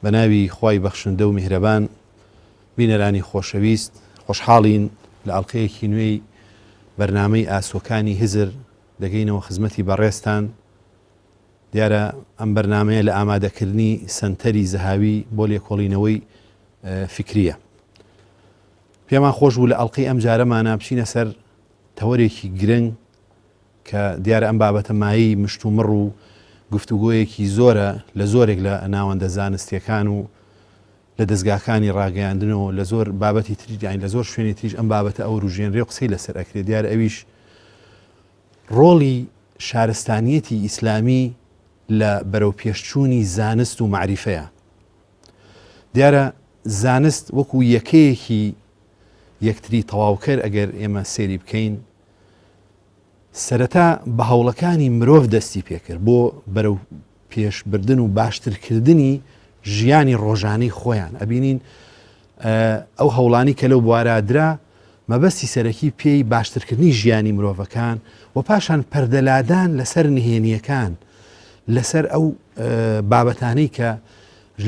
بە ناوی خوای بەخشندە و میهرەبان. بینەرانی خۆشەویست، خۆشحاڵین لە ئەڵقەیەکی نوێی بەرنامەی ئاسۆکانی هزر دەگەینەوە خزمەتی بەڕێزتان. دیارە ئەم بەرنامەیە لە ئامادەکردنی سەنتەری زەهاوی بۆ لێکۆڵینەوەی فیکرییە. پێمان خۆش بوو لە ئەڵقەی ئەم جارەمانا بچینە سەر تەوەرێکی گرنگ کە دیارە ئەم بابەتە مایەی مشتومڕ و گفتوگۆیەکی زۆرە لە زۆرێک لە ناوەندە زانستیەکان و لە دەزگاکانی ڕاگەیاندن و لە زۆر بابەتی تریش یانی لە زۆر شوێنی تریش ئەم بابەتە ئەوروژێنرێ و قسەی لەسەر ئەکرێ. دیارە ئەویش ڕۆڵی شارستانیەتی ئیسلامی لە بەرەوپێشچوونی زانست و مەعریفەیە. دیارە زانست وەکو یەکەیەکی یەکتری تەواوکەر ئەگەر ئێمە سەیری بکەین سەرەتا بە هەوڵەکانی مرۆڤ دەستی پێکرد بۆ بەرەو پێشبردن و باشترکردنی ژیانی ڕۆژانەی خۆیان. ئەبینین ئەو هەوڵانی کە لەو بوارا درا مەبەستی سەرەکی پێی باشترکردنی ژیانی مرۆڤەکان و پاشان پەردەلادان لەسەر نهێنیەکان لەسەر ئەو بابەتانەی کە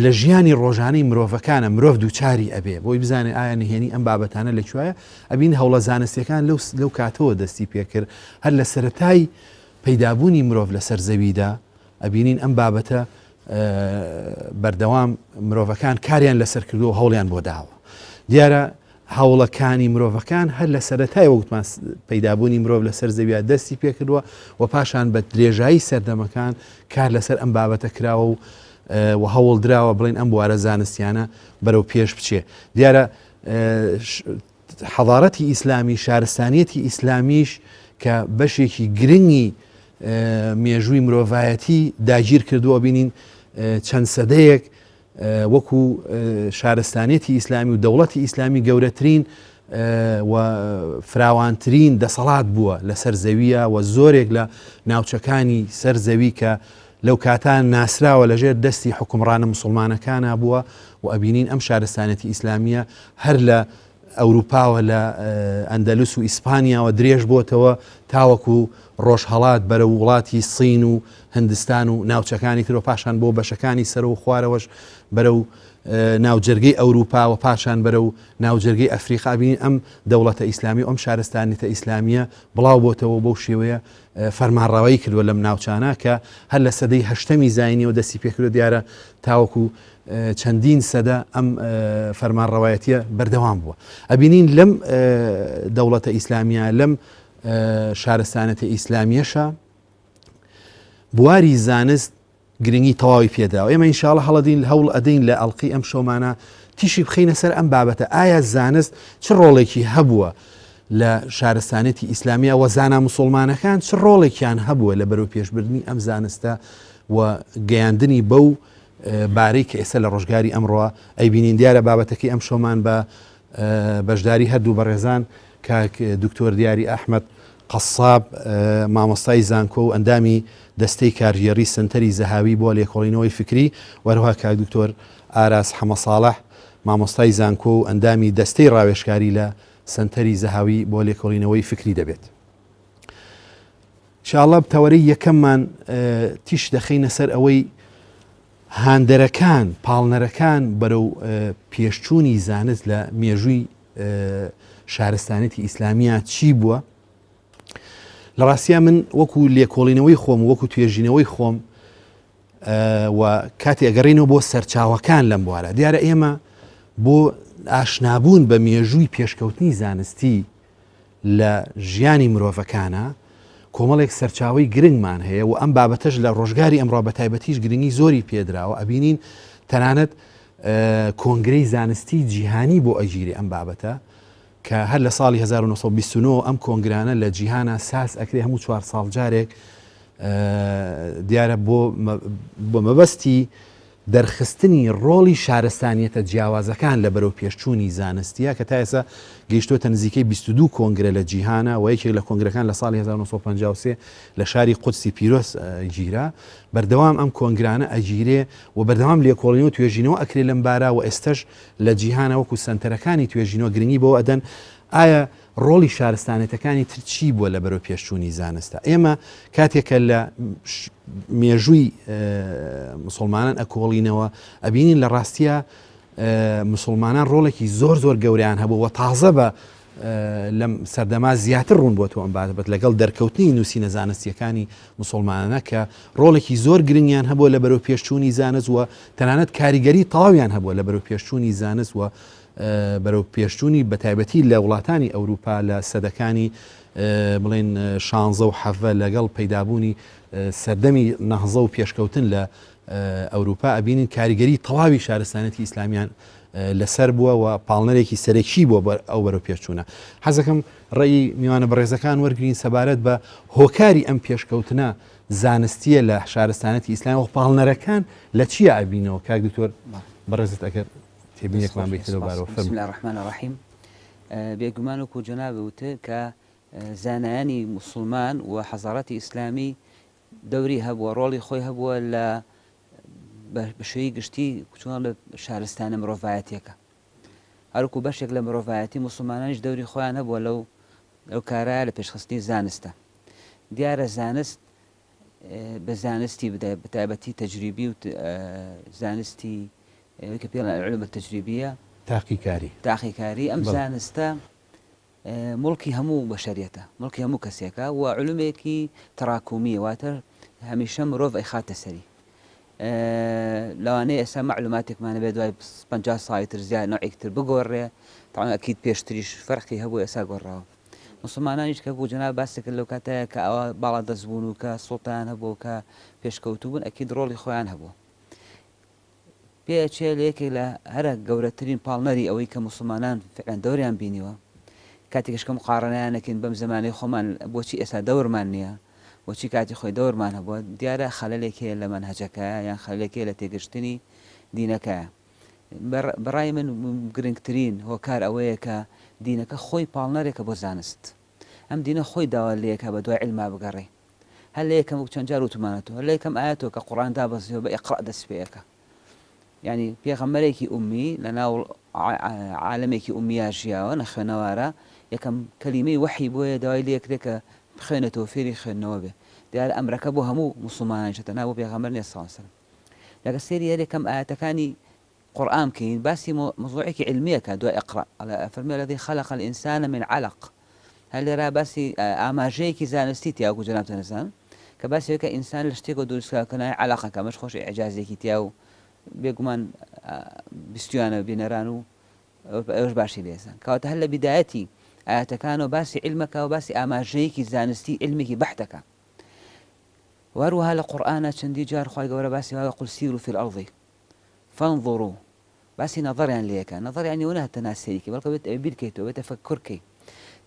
لە ژیانی ڕۆژانەی مرۆڤەکانە مرۆڤ دووچاری ئەبێ بۆی بزانێ ئایا نهێنی ئەم بابەتانە لە کوایە. ئەبین هەوڵە زانستیەکان لەو کاتەوە دەستی پێکرد، هەر لە سەرەتای پەیدابوونی مرۆڤ لەسەر زەویدا ئەبینین ئەم بابەتە بەردەوام مرۆڤەکان کاریان لەسەر کردووە و هەوڵیان بۆ داوە. دیارە هەوڵەکانی مرۆڤەکان هەر لە سەرەتای وەکوتمان پەیدابوونی مرۆڤ لەسەر زەویا دەستی پێکردووە و پاشان بە درێژایی سەردەمەکان کار لەسەر ئەم بابەتە کراوە و و هەوڵ دراوە بڵین ئەم بوارە زانستیانە بەرەو پێش بچێ. دیارە حەضارەتی ئیسلامی، شارستانیەتی ئیسلامیش کە بەشێکی گرنگی مێژووی مرۆڤایەتی داگیر کردووە، بینین چەند سەدەیەک وەکو شارستانیەتی ئیسلامی و دەوڵەتی ئیسلامی گەورەترین و فراوانترین دەسەڵات بووە لەسەر زەویە و زۆرێک لە ناوچەکانی سەر زەوی کە لەو کاتە ناسراوە لەژێر دەستی حوکمڕانە موسڵمانەکانا بووە و ئەبینین ئەم شارستانیەتی ئیسلامیە هەر لە ئەوروپاوە لە ئەندەلوس و ئیسپانیاوە درێژ بۆتەوە تاوەکو ڕۆژهەڵات بەرەو وڵاتی سین و هندستان و ناوچەکانی تر و پاشان بۆ بەشەکانی سەرەو خوارەوەش بەرەو ناوجەرگەی ئەوروپا و پاشان بەرەو ناوجەرگەی ئەفریقا. بینین ئەم دەوڵەتە ئیسلامی و ئەم شارستانیەتە ئیسلامیە بڵاو بۆتەوە بەو شێوەیە فەرمانڕەوایی کردووە لەم ناوچانە کە هەر لە سەدەی هەشتەمی زاینیەوە دەستی پێکردووە. دیارە تاوەکو چەندین سەدە ئەم فەرمانڕەوایەتیە بەردەوام بووە. ئەبینین لەم دەوڵەتە ئیسلامیە لەم شارستانەتە ئیسلامیەشە بواری زانست گرنگی تەواوی پێدراوە. ئێمە ئینشاڵە هەڵەدین هەوڵ ئەدەین لە ئەڵقەی ئەم شەومانە تیشی بخەینە سەر ئەم بابەتە، ئایا زانست چ ڕۆڵێکی هەبووە لە شارستانێتی ئیسلامیە و زانا مسوڵمانەکان چ ڕۆڵێکیان هەبووە لە بەرەو پێشبردنی ئەم زانستە و گەیاندنی بەو بارەی کە ئێستا لە ڕۆژگاری ئەمڕۆ ئەیبینین. دیارە بابەتەکەی ئەم شەومان بە بەشداری هەردوو بەڕێزان کاک دکتۆر دیاری ئەحمەد قەساب مامۆستای زانکۆ و ئەندامی دەستەی کارگێڕی سەنتەری زەهاوی بۆ لێکۆڵینەوەی فکری و هەروەها کاک دکتۆر ئاراس حەمەساڵح مامۆستای زانکۆ و ئەندامی دەستەی ڕاوێژکاری لە سەنتەری زەهاوی بۆ لێکۆڵینەوەی فکری دەبێت. ان شاء اللە تەوەرەی یەکەممان تیش دەخەینە سەر ئەوەی هاندەرەکان، پاڵنەرەکان بەرەو پێشچوونی زانست لە مێژووی شارستانێتی ئیسلامیە چی بووە؟ لە ڕاستیا من وەکو لێکۆڵینەوەی خۆم وەکو توێژینەوەی خۆم و کاتێ ئەگەڕینەوە بۆ سەرچاوەکان لەم بوارە، دیارە ئێمە بۆ ئاشنابوون بە مێژووی پێشکەوتنی زانستی لە ژیانی مرۆڤەکانە کۆمەڵێک سەرچاوەی گرنگمان هەیە و ئەم بابەتەش لە ڕۆژگاری ئەمڕۆ بە تایبەتیش گرنگی زۆری پێدراوە. ئەبینین تەنانەت کۆنگرەی زانستی جیهانی بۆ ئەگیرێ ئەم بابەتە کە هەر لە ساڵی 1929 ئەم کۆنگرانە لە جیهانە ساز ئەکرێ هەموو چوار ساڵ جارێک، دیارە بۆ بۆ مەبەستی دەرخستنی ڕۆڵی شارستانیەتە جیاوازەکان لە بەرەوپێشچوونی زانستییە کە تا ئێستا گەیشتۆتە نزیکەی 22 کۆنگرە لە جیهانا و یەکێک لە کۆنگرەکان لە ساڵی 1953 لە شاری قودسی پیرۆز گیرا. بەردەوام ئەم کۆنگرانە ئەگیرێ و بەردەوام لێکۆڵینەوە و توێژینەوە ئەکرێ لەم بارە و ئێستەش لە جیهانا وەکو سەنتەرەکانی توێژینەوە گرنگی بەوە ئەدەن ئایا ڕۆڵی شارستانێتەکانی تر چی بووە لە بەرەو پێشچوونی زانستە؟ ئێمە کاتێک کە لە مێژووی مسلمانان ئەکۆڵینەوە ئەبینین لە ڕاستیە مسلمانان ڕۆڵێکی زۆر زۆر گەوریان هەبوو و تازە بە لەم سەردەما زیاتر ڕوون بۆ تۆ ئەم بابەت لەگەڵ دەرکەوتنی نووسینە زانستیەکانی مسلمانانە کە ڕۆڵێکی زۆر گرنگیان هەبووە لە بەرەو پێشچوونی زانست و تەنانەت کاریگەری تەواویان هەبووە لە بەرەو پێشچوونی زانست و بەرەو پێشچوونی بەتایبەتی لە وڵاتانی ئەوروپا لە سەدەکانی بڵێن شانزە و حەڤە لەگەڵ پەیدابوونی سەردەمی نەهزە و پێشکەوتن لە ئەوروپا ئەبینین کاریگەری تەواوی شارستانێتی ئیسلامیان لەسەر بووە و پاڵنەرێکی سەرەکی بووە بەر ئەو بەرەو پێشچوونە. حەزەکەم ڕێی میوانە بەڕێزەکان وەرگین سەبارەت بە هۆکاری ئەم پێشکەوتنە زانستیە لە شارستانەتی ئیسلامی و پاڵنەرەکان لە چیا ئەبینەوە کاک دکتۆر بەڕێزت ئەگەر تێبینێکمان بیت لەو بارەوە فەرموو. بسم اللە الرحمن الرحیم بێگومان وەکو جەنابت وتت کە زانایانی موسڵمان و حەزاڕەتی ئیسلامی دەوری هەبووە ڕۆڵی خۆی هەبووە لە بە شێوەی گشتی چۆن لە شارستانە مرۆڤایەتیەکە هەرکو بەشێک لە مرۆڤایەتی موسڵمانانیش دەوری خۆیان هەبووە لەو لەو کارە لە پێشخستنی زانستە دیارە زانست بە زانستی بەتایبەتی تەجریبی و زانستی کە پێڵێن العلوم التجریبیە تاقیکاری تاقیکاری ئەم زانستە موڵکی هەموو بەشەریەتە موڵکی هەموو کەسێکە و علومێکی تەراکومیە واتە هەمیشە مرۆڤ ئەیخاتە سەری لەوانەیە ئێستا مەعلوماتێکمان هەبێت دوای 50 ساڵی تر زیاد نەوعێکی تر بگۆڕێ تاوان ئەکید پێشتریش فەرقی هەبوو ئێستا گۆڕاوە موسڵمانانیش کە بوو جەناب باسی کرد لەو کاتەیە کە ئەوە باڵا دەست بوون و کە سوڵتەیان هەبوو و کە پێشکەوتوو بوون ئەکید ڕۆڵی خۆیان هەبوو پێئەچێ لە یەکێک لە هەرە گەورەترین پاڵنەری ئەوەی کە موسڵمانان فعلەن دەوریان بینیوە کاتێکیش کە مقارەنەیان ئەکەین بەم زەمانەی خۆمان بۆچی ئێستا دەورمان نییە بۆچی کاتی خۆی دەورمان هەبووە دیارە خەلەلێک هەیە لە مەنهەجەکەیا یان خەلەلێک هەیە لە تێگەشتنی دینەکەیا بەڕای من گرنگترین هۆکار ئەوەیە کە دینەکە خۆی پاڵنەرێکە بۆ زانست ئەم دینە خۆی داوا لێکا بە دوای عیلما بگەڕێی هەر لە یەکەم وەک چەند جار وتومانەتەوە هەر لە یەکەم ئایەتەوە کە قوڕئان دابەزیوە بە اقرا دەست پێ ئەکا یعنی پێغەمبەرێکی ئومی لە ناو عالەمێکی ئومیا ژیاوە نەخوێنەوارە یەکەم کەلیمەی وەحی بۆیە داوای لێکرێ کە بخوێنێتەوە فێری خوێندنەوە بێ دیارە ئەمرەکە بۆ هەموو موسڵمانانیشە تەنها بۆ پێغەمبەر نیە صلی اللە علیه وسلم لەگە سێری هەر یەکەم ئایەتەکانی قورئان بکەین باسی مەوزوعێکی عیلمی ئەکا دوای اقرا ئەڵێ ئەفەرموێ الذی خلق الانسان من علق هەر لێرا باسی ئاماژەیەکی زانستی تیا وەکو جەنابتان ئەزانن کە باسی ئەوەی کە ئینسان لە شتێکەوە دروست کراوە کە ناوی عەلەقە کە ئەمەش خۆش ئیعجازێکی تیا و بێگومان بیستویانە بینەران و ئەوش باشی لێزان کەواتە هەر لە بیدایەتی ئاەتەکانەوە باسی علمەکە و باسی ئاماژەیەکی زانستی علمێکی بەحتەکە وهروەها لە قورئانا چەندی جار خوای گەورە باسی واوە قل سیروا فی الارض فانظروا باسی نەزەریان لێ ئەکا نەزەر یانی ئەوە نە تەنها سەیری کەی بەڵکە بێت بیر کەیتەوە بێت تەفەکور کەی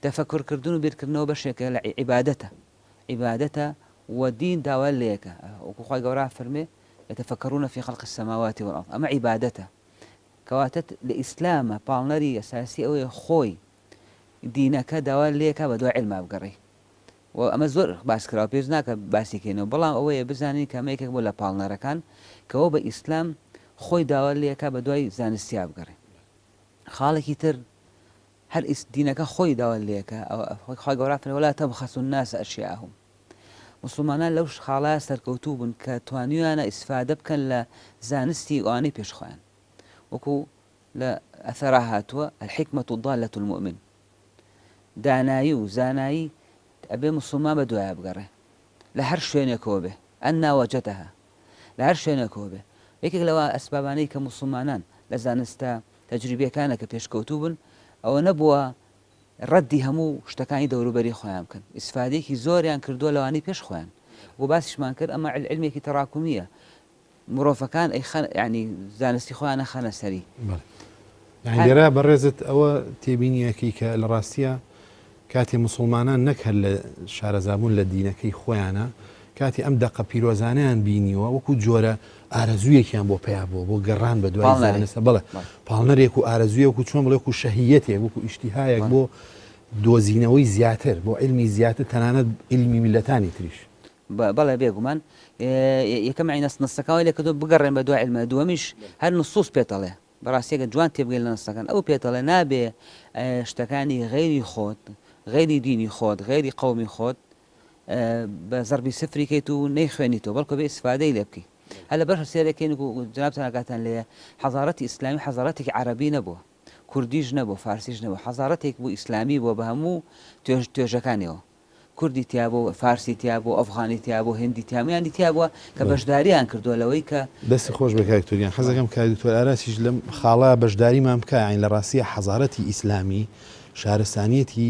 تەفەکور کردن و بیرکردنەوە بەشێکە لە عیبادەتە عیبادەتە و دین داوا لێ ئەکا وەکو خوای گەورە فەرمێ يتفكرون في خلق السماوات والأرض ئەمە عیبادەتە کەواتە لە ئیسلامە پاڵنەری ئەساسی ئەوەیە خۆی دینەکە داوا لێکا بە دوای عیلما بگەڕێی و ئەمە زۆر باس کراوە پێویست ناکە باسی کەینەوە بەڵام ئەوەیە بزانین کە ئەمە یەکێک بووە لە پاڵنەرەکان کەەوە بە ئیسلام خۆی داوا لێکا بە دوای زانستیا بگەڕێ خاڵێکی تر هەر دینەکە خۆی داوا لێکە خوای گەورە فەرمووی ولا تبخسوا الناس اشیاءهم موسڵمانان لەو خاڵە سەرکەوتوو بوون کە توانیویانە ئیسفادە بکەن لە زانستی ئەوانەی پێش خۆیان وەکو لە ئەثەرا هاتووە الحکمة ضالة المؤمن دانایی و زانایی ئەبێ موسڵمان بە دوایا بگەڕێ لە هەر شوێنێکەوە بێ أنى وجدها لە هەر شوێنێکەوە بێ یەکێک لەوە ئەسبابانەی کە موسڵمانان لە زانستە تەجریبیەکانە کە پێشکەوتوو بن ئەوە نەبووە ڕەدی هەموو شتەکانی دەوروبەری خۆیان بکەن ئیسفادەیەکی زۆریان کردووە لەوانەی پێش خۆیان و باسیشمان کرد ئەمە علمێکی تەراکومیە مرۆڤەکان ئەیخەن یانی زانستی خۆیان ئەخەنە سەری. بەڵێ یانی لێرە بەڕێزت ئەوە تێبینیەکەی کە لە ڕاستیە کاتێ موسڵمانان نەک هەر لە شارەزابوون لە دینەکەی خۆیانە کاتی ئەم دەقە پیرۆزانیان بینیوە وەکو جۆرە ئارەزوویەکیان بۆ پیا بووە بۆ گەڕان بە دوای زانستە بەڵێ پاڵنەرێک و ئارەزوویەک و چۆن بڵێ و شەهیەتێک وەکو ئیشتیهایەک بۆ دۆزینەوەی زیاتر بۆ علمی زیاتر تەنانەت علمی میلەتانی تریش. بەڵێ بێگومان یەکەم عینەس نەسەکە وای لێکردووە بگەڕێن بە دوای عیلمە دووەمیش هەر نصوص پێت ئەڵێ. بەڕاستی ئەگەر جوان تێبگەین لە نەسەکان ئەو پێت ئەڵێ نابێ شتەکانی غەیری خۆت غەیری دینی خۆت غەیری قەومی خۆت بە زەربی سفری کەیت و نەیخوێنیتەوە بەڵکو بێ ئیسفادەی لێ بکەی هەر لەبەر سێرەکەین و جنابتان ئاگاتان لێیە حەزارەتی ئیسلامی حەزارەتێکی عەرەبی نەبووە کوردیش نەبووە فارسیش نەبووە حەزارەتێک بوو ئیسلامی بووە بە هەموو توێژەکانیەوە کوردی تیا بوو، فارسی تیا بوو، ئەفغانی تیا بوو، هندی تیا هەموویانی تیا بووە کە بەشداریان کردووە لەوەی کە. دەستت خۆش بێ کاک دکتۆر گیان، حەزەکەم کاک دکتۆر ئاراسیش لەم خاڵە بەشداریمان بکا، یانی لە ڕاستیا حەزارەتی ئیسلامی شارستانیەتی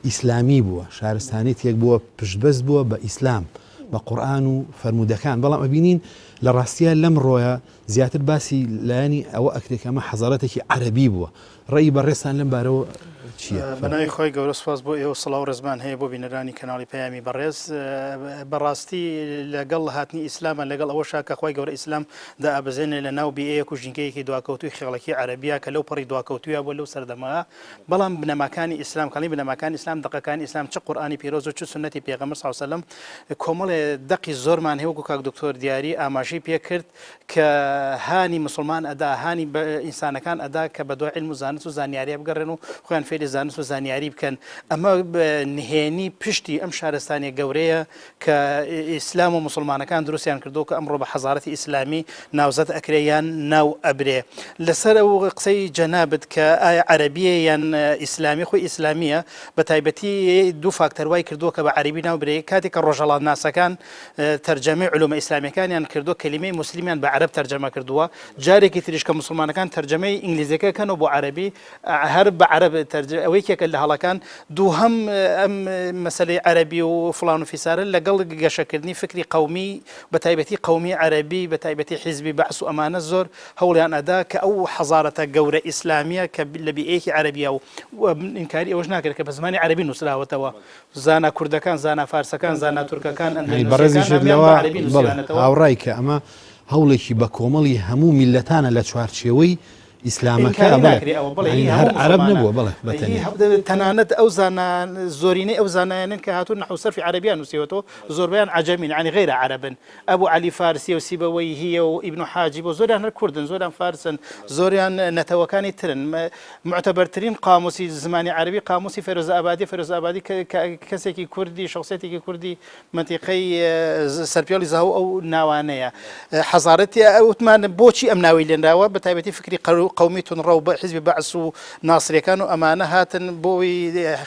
ئیسلامی بووە، شارستانیەتێک بووە پشتبەست بووە بە ئیسلام، بە قورئان و فەرموودەکان، بەڵام ئەبینین لە ڕاستیا لەمڕۆیا زیاتر باسی لایەنی ئەوە ئەکرێ کە ئەمە حەزارەتێکی عەرەبی بووە، ڕەئی بەڕێزتان لەم بارەوە چییە؟ بە ناوی خوای گەورە سوپاس بۆ ئێوە سڵاو ڕێزمان هەیە بۆ بینەرانی کەناڵی پەیامی بەڕێز بەڕاستی لەگەڵ هاتنی ئیسلامە لەگەڵ ئەوەشا کە خوای گەورە ئیسلام دائەبەزێنێ لە ناو بیئەیەک و ژینگەیەکی دواکەوتووی خێڵەکی عەرەبیە کە لەو پەڕی دواکەوتوویا بووە لەو سەردەمە بەڵام بنەماکانی ئیسلام کەڵی بنەماکانی ئیسلام دەقەکانی ئیسلام چ قورئانی پیرۆز و چ سوننەتی پێغەمبەر صلی اللە علیه و سلم کۆمەڵێ دەقی زۆرمان هەیە وەکو کاک دکتۆر دیاری ئاماژەی پێکرد کە هانی موسڵمان ئەدا، هانی ئینسانەکان ئەدا کە بەدوای عیلم و زانست و زانیارییا بگەڕێن و خۆیان فێری زانست و زانیاری بکەن. ئەمە نهێنی پشتی ئەم شارستانیە گەورەیە کە ئیسلام و موسڵمانەکان دروستیان کردووە کە ئەمڕۆ بە حەزارەتی ئیسلامی ناوزەد ئەکرێ یان ناو ئەبرێ. لەسەر ئەو قسەی جەنابت کە ئایا عەرەبییە یان ئیسلامی، خۆی ئیسلامییە، بە تایبەتی دوو فاکتەر وای کردووە کە بە عەرەبی ناو برێ، کاتێک کە ڕۆژهەڵاتناسەکان تەرجەمەی علومە ئیسلامیەکانیان کردووە کەلیمەی موسلیمیان بە عەرەب تەرجەمە کردووە جارێکی تریش کە موسڵمانەکان تەرجەمەی ئینگلیزیەکە کەنەوە بۆ عەرەبی هەر بە عەرەب تەرجە ئەوە یەکێکە لە هەڵەکان دووهەم ئەم مەسەلەی عەرەبی و فڵان و فیسارە لەگەڵ گەشەکردنی فکری قەومی بە تایبەتی قەومی عەرەبی بە تایبەتی حیزبی بەعس و ئەمانە زۆر هەوڵیان ئەدا کە ئەو حەزارەتە گەورە ئیسلامیە کە لە بیئەیەکی عەرەبیە و ئینکاری ئەوەش ناکرێت کە بە زمانی عەرەبی نووسراوەتەوە زانا کوردەکان، زانا فارسەکان، زانا تورکەکان، یانی ئەندەنوسیەکان بەڕێزیشت هەموویان بە لەوە عەرەبی بەڵێ نووسیویانەتەوە. هاوڕای کە ئەمە هەوڵێکی بە کۆمەڵی هەموو میللەتانە لە چوارچێوەی ئیسلامەکە ئینکاری بەڵێ ناکرێ ئەوە بەڵێ یانی هی هەر هەموو عەرەب موسڵمانە نەبووە بەڵێ بە هی تەنیا. تەنانەت ئەو زانا زۆرینەی ئەو زانایانەن کە هاتوون نەحو سەرفی عەرەبیان نووسیوەتەوە زۆربەیان عەجەمین یانی غەیرە عەرەبن ئەبو عەلی فارسیە و سیبەوەیهیە و ئیبن حاجیب و زۆریان هەر کوردن زۆریان فارسن زۆریان نەتەوەکانی ترن موعتەبەرترین قاموسی زمانی عەرەبی قاموسی فەیرۆزئابادیە فەیرۆزئابادی کەسێکی کوردی شخصیەتێکی کوردی مەنتیقەی سەرپێڵی زاهۆ ئەو ناوانەیە حەزارەتی وتمان بۆچی ئەم ناوی لێنراوە بە تایبەتی فکری قەومی تونڕەو بە حیزبی بەعس و ناسریەکان و ئەمانە هاتن بۆی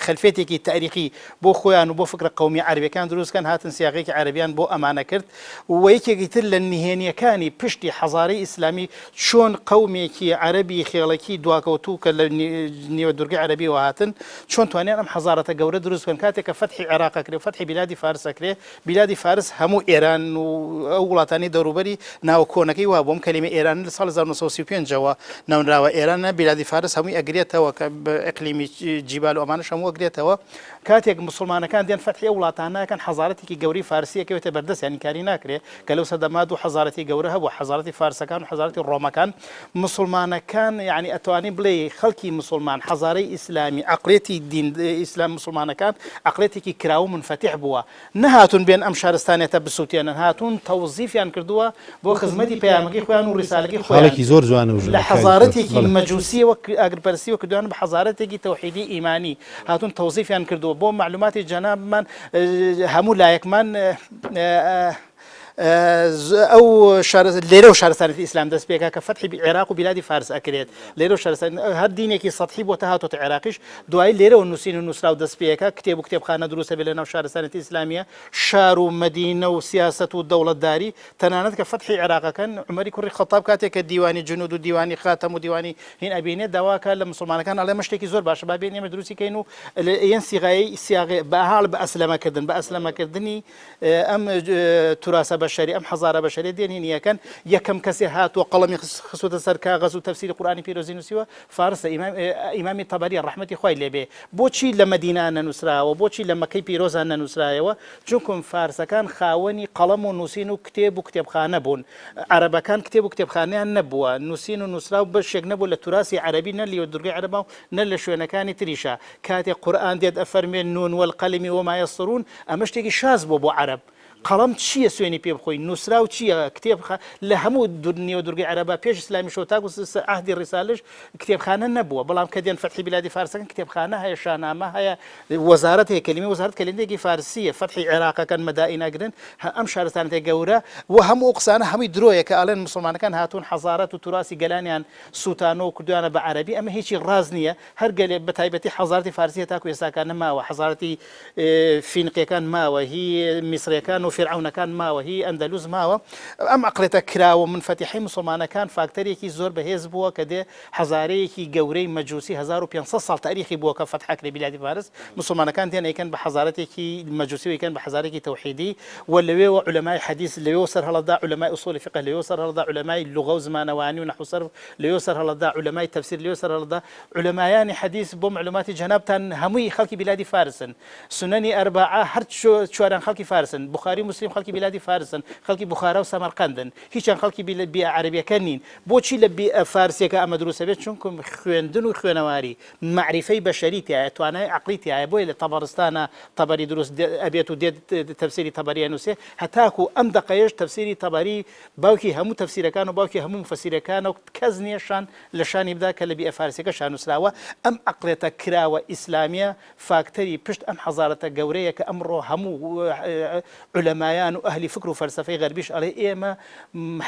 خەلفێتێکی تاریخی بۆ خۆیان و بۆ فکرە قەومیە عەرەبیەکان دروست کەن، هاتن سیاغەیەکی عەرەبیان بۆ ئەمانە کرد و یەکێکی تر لە نهێنیەکانی پشتی حەزارەی ئیسلامی چۆن قەومێکی عەرەبی خێڵەکی دواکەوتوو کە لە نیوە دورگەی عەرەبیەوە هاتن چۆن توانیان ئەم حەزارەتە گەورە دروست بکەن کاتێک کە فەتحی عێراق ئەکرێ و فەتحی بیلادی فارس ئەکرێ بیلادی فارس هەموو ئێران و ئەو وڵاتانی دەوروبەری ناوە کۆنەکەی وابوو ئەم کەلیمە ئێران لە ساڵی 1935 ەوە ناونراوە ئێران بیلادی فارس هەمووی ئەگرێتەوە کە ئیقلیمی جیبال و ئەمانەش هەموو ئەگرێتەوە کاتێک موسڵمانەکان دێن فەتحی ئەو وڵاتانە ئەکەن حەزارەتێکی گەورەی فارسی ئەکەوێتە بەردەستیان ئینکاری ناکرێ کە لەو سەردەما دوو حەزارەتی گەورە هەبوو حەزارەتی فارسەکان و حەزارەتی ڕۆمەکان موسڵمانەکان یانی ئەتوانی بڵێی خەڵکی موسڵمان حەزارەی ئیسلامی عەقڵیەتی دین ئیسلام موسڵمانەکان عەقڵیەتێکی کراوە و مونفەتیح بووە نەهاتوون بێن ئەم شارستانیەتە بسوتێنن هاتوون تەوزیفیان کردووە بۆ خزمەتی پەیامەکەی خۆیان و ڕیسالەکەی خۆیان خاڵێکی زۆر جوانە و لە کاک دکتۆر حەزارەتێکی بەڵێ. مەجوسیەوە ئاگرپەرستیەوە کردویانە بە حەزارەتێکی تەوحیدی ئیمانی هاتوون تەوزیفیان کردووە بۆ مەعلوماتی جەنابمان هەموو لایەکمان ئەو شارە لێرەوە شارستانێتی ئیسلام دەست پێکا کە فەتحی عێراق و بیلادی فارس ئەکرێت لێرەوە شارستان هەر دینێکی سەتحی بۆتە هاتۆتە عێراقیش دوایی لێرەوە نووسین و نووسراو دەست پێکا کتێب و کتێبخانە دروستە بێ لە ناو شارستانێتی ئیسلامیە شار و مەدینە و سیاسەت و دەوڵەتداری تەنانەت کە فەتحی عێراقەکەن عومەری کوڕی خەتاب کاتێک کە دیوانی جنود و دیوانی خاتەم و دیوانی هین ئەبینێت داواکە لە مسلمانەکان ئەڵێ ئەمە شتێکی زۆر باشە با بێن ئێمە دروستی کەین و یەن سیغای سیاغێ بە هاڵ بە ئەسلەمەکردن بە ئەسلەمەکردنی ئەم توراسە بەشەری ئەم حەزارە بەشەریە دێن هینی ئەکەن یەکەم کەسێ هاتووە قەڵەمی خستووەتە سەر کاغەز و تەفسیری قورئانی پیرۆزی نووسیوە فارسە ئیمام ئیمامی تەبەریە ڕەحمەتی خوای لێ بێ بۆچی لە مەدینە نەنووسراوە بۆچی لە مەکەی پیرۆزا نەنووسرایەوە چونکم فارسەکان خاوەنی قەڵەم و نووسین و کتێب و کتێبخانە بوون عەرەبەکان کتێب و کتێبخانەیان نەبووە نووسین و نووسراو بەشێک نەبوو لە توراسی عەرەبی نە لە دورگەی عەرەبا و نە لە شوێنەکانی تریشا کاتێک قورئان دێت ئەفەرموێ نون والقلم وما یسطرون ئەمە شتێکی شاز بووە بۆ عەرەب. قەڵەم چییە سوێنی پێ بخۆی؟ نووسراو چییە؟ کتێب لە هەموو نیوە دورگەی عەرەبا پێش ئیسلامیشەوە تاکو عەهدی ڕیسالش کتێبخانە نەبووە، بەڵام کە دێن فەتحی بیلادی فارسەکەن کتێبخانە هەیە، شانامە هەیە، وەزارەت هەیە، کەلیمەی وەزارەت کەلیمەیەکی فارسییە، فەتحی عێراقەکەن، مەدائین ئەگرن، ئەم شارستانێتە گەورە و هەموو ئەو قسانە هەمووی درۆیە کە ئەڵێن موسڵمانەکان هاتوون حەزارەت و توراسی گەلانیان سووتانووە و کردوویانە بە عەرەبی، ئەمە هیچی ڕاست نییە، هەر گەلێ بە تایبەتی حەزارەتی فارسی هەتاکو ئێستاکە نەماوە، حەزارەتی فینقیەکان ماوە، هی میسریەکان و فیرعەونەکان ماوە، هی ئەندەلوس ماوە، ئەم عەقڵێتە کراوە و مونفەتیحەی موسڵمانەکان فاکتەرێکی زۆر بەهێز بووە کە دێ حەزارەیەکی گەورەی مەجوسی 1500 ساڵ تاریخی بووە کە فەتح ئەکرێ بیلادی فارس، موسڵمانەکان دێن ئەیکەن بە حەزارەتێکی مەجوسی و ئەیکەن بە حەزارێکی تەوحیدی و لەوێوە عولەمای حەدیس لەوێوە سەرهەڵەدا، عولەمای ئوسوڵی فیقە لەوێوە سەرهەڵدا، عولەمای لوغە و زمانەوانی و نەحو سەرف لەوێوە سەرهەڵدا، عولەمای تەفسیر لەوێوە سەرهەڵدا، عولەمایانی حەدیس بۆ مەعلوماتی جەنابتان هەمووی خەڵکی بیلادی فارسن، سونەنی ئەرباعە هەر چواریان خەڵکی فارسن، بوخاری و موسلیم خەڵکی بیلادی فارسن، خەڵکی بوخارا و سەمەرقەندن، هیچیان خەڵکی بیئە عەرەبیەکە نین، بۆچی لە بیئە فارسیەکە ئەمە دروست ئەبێت؟ چونکم خوێندن و خوێنەواری مەعریفەی بەشەری تیایە، توانای عەقڵی تیایە، بۆیە لە تەبەرستانا تەبەری دروست ئەبێت و دێت تەفسیری تەبەری ئەنوسێ، هەتاکو ئەم دەقەیەش تەفسیری تەبەری باوکی هەموو تەفسیرەکان و باوکی هەموو موفەسیرەکانە و کەس نیە شان لە شانی بدا کە لە بیئە فارسیەکەشا نوسراوە، ئەم عەقڵێتە کراوە ئیسلامیە فاکتەری پشت ئەم حەزارەتە گەورەیە کە ئەمڕۆ هەموو عولەمایان و ئەهلی فکر و فەلسەفەی غەربیش ئەڵێ ئێمە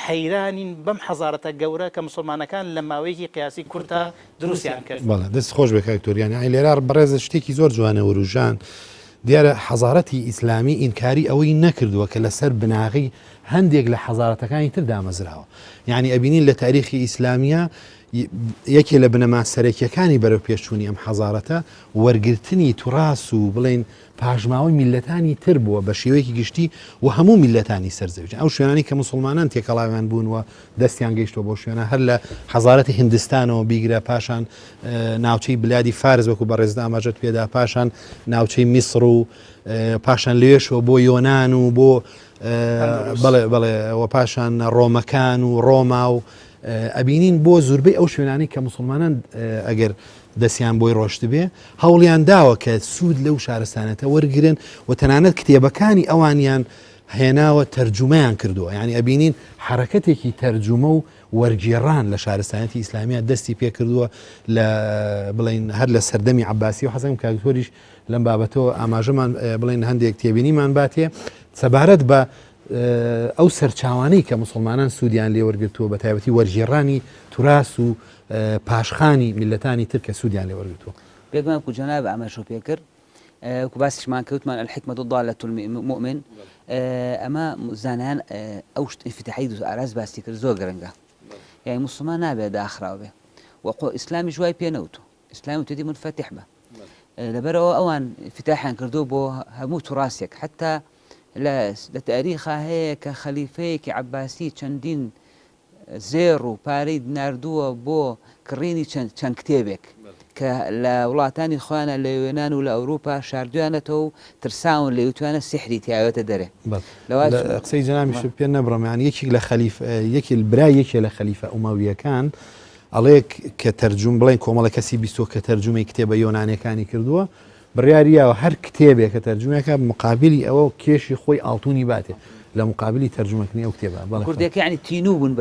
حەیرانین بەم حەزارەتە گەورە کە موسڵمانەکان لە ماوەیەکی قیاسی کورتا دروستیان کرد. بەڵێ دەست خۆش بێ کاک تۆریان یانی لێرە بەڕێزت شتێکی زۆر جوانە وروژان دیارە حەزارەتی ئیسلامی ئینکاری ئەوەی نەکردووە کە لەسەر بناغەی هەندێک لە حەزارەتەکانی تر دامەزراوە یعنی ئەبینین لە تاریخی ئیسلامیە یەکێ لە بنەما سەرەکیەکانی بەرەو پێشچوونی ئەم حەزارەتە وەرگرتنی توراس و بڵێن پاشماوەی میللەتانی تر بووە بە شێوەیەکی گشتی و هەموو میللەتانی سەر زەوی ئەو شوێنانی کە موسڵمانان تێکەڵاویان بوون و دەستیان گەیشتووە بۆ شوێنە هەر لە حەزارەتی هندستانەوە بیگرە پاشان ناوچەی بلادی فارس وەکو بەڕێزت ئاماژەت پێدا پاشان ناوچەی میسر و پاشان لەوێشەوە بۆ یۆناان و بۆ بەڵێ بەڵێ و پاشان ڕۆمەکان و ڕۆما و ئەبینین بۆ زوربەی ئەو شوێنانی کە مسلمانان ئەگەر دەستیان بۆی ڕۆشتبێ هەوڵیان داوە کە سوود لەو شارستانەتە وەرگن و تەنانەت کتێبەکانی ئەوانیان هێناوە تەرجومەیان کردووە یعنی ئەبینین حرەکەتێکی تەرجومە و وەرگێڕان لە شارستانیەتی ئیسلامیە دەستی پێکردووە لە بڵین هەر لە سەردەمی عباسی و حەزم کاکتۆریش لەم بابەتەوە ئاماژەمان بڵێن هەندێک تێبینیمان باتێ سەبارەت بە ئەو سەرچاوانەی کە مسلمانان سوودیان لێوەرگتووە بە تایبەتی وەرگێڕانی توراس و پاشخانی میللەتانی تر کە سوودیان لێ وەرگرتووە. بێگومان وەکو جەناب ئاماژەو پێ کرد وەکو باسیشمان کرد وتمان الحکمە ضالە المؤمن ئەمە زانایان ئەو شت انفتاحی دوو ئاراس باسی کرد زۆر گرنگە یعنی موسڵمان نابێت داخراو بێ وە قۆ ئیسلامیش وای پێ نەوتوو ئیسلام وتێتی منفتح بە لەبەرەوە ئەوان فتاحیان کردو بۆ هەموو توراسێک حتا لە تاریخا هەیە کە خەلیفەیەکی عەباسی چەندین زێڕ و پارەی ناردووە بۆ کڕینی چەند کتێبێک کە لە وڵاتانی خۆیانە لە یۆنان و لە ئەوروپا شاردویانەتەوە و ترساون لێی وتویانە سیحری تیاوێتە دەرێ. لە قسەی جەنابیشت پێ نەبڕم یان یەکێک لە خەلیف یەکێ برای یەکێ لە خەلیفە ئومەوییەکان ئەڵێ کە تەرجوم بڵێن کۆمەڵە کەسی بیستووە کە تەرجومەی کتێبە یۆنانیەکانی کردووە بڕیاری یاوە هەر کتێبێک کە تەرجومەکە مقابلی ئەوە کێشی خۆی ئاڵتونی باتێ لە مقابلی تەرجومەکردنی ئەو کتێبە. بەڵێ کوردەکە یانی تینوو بوون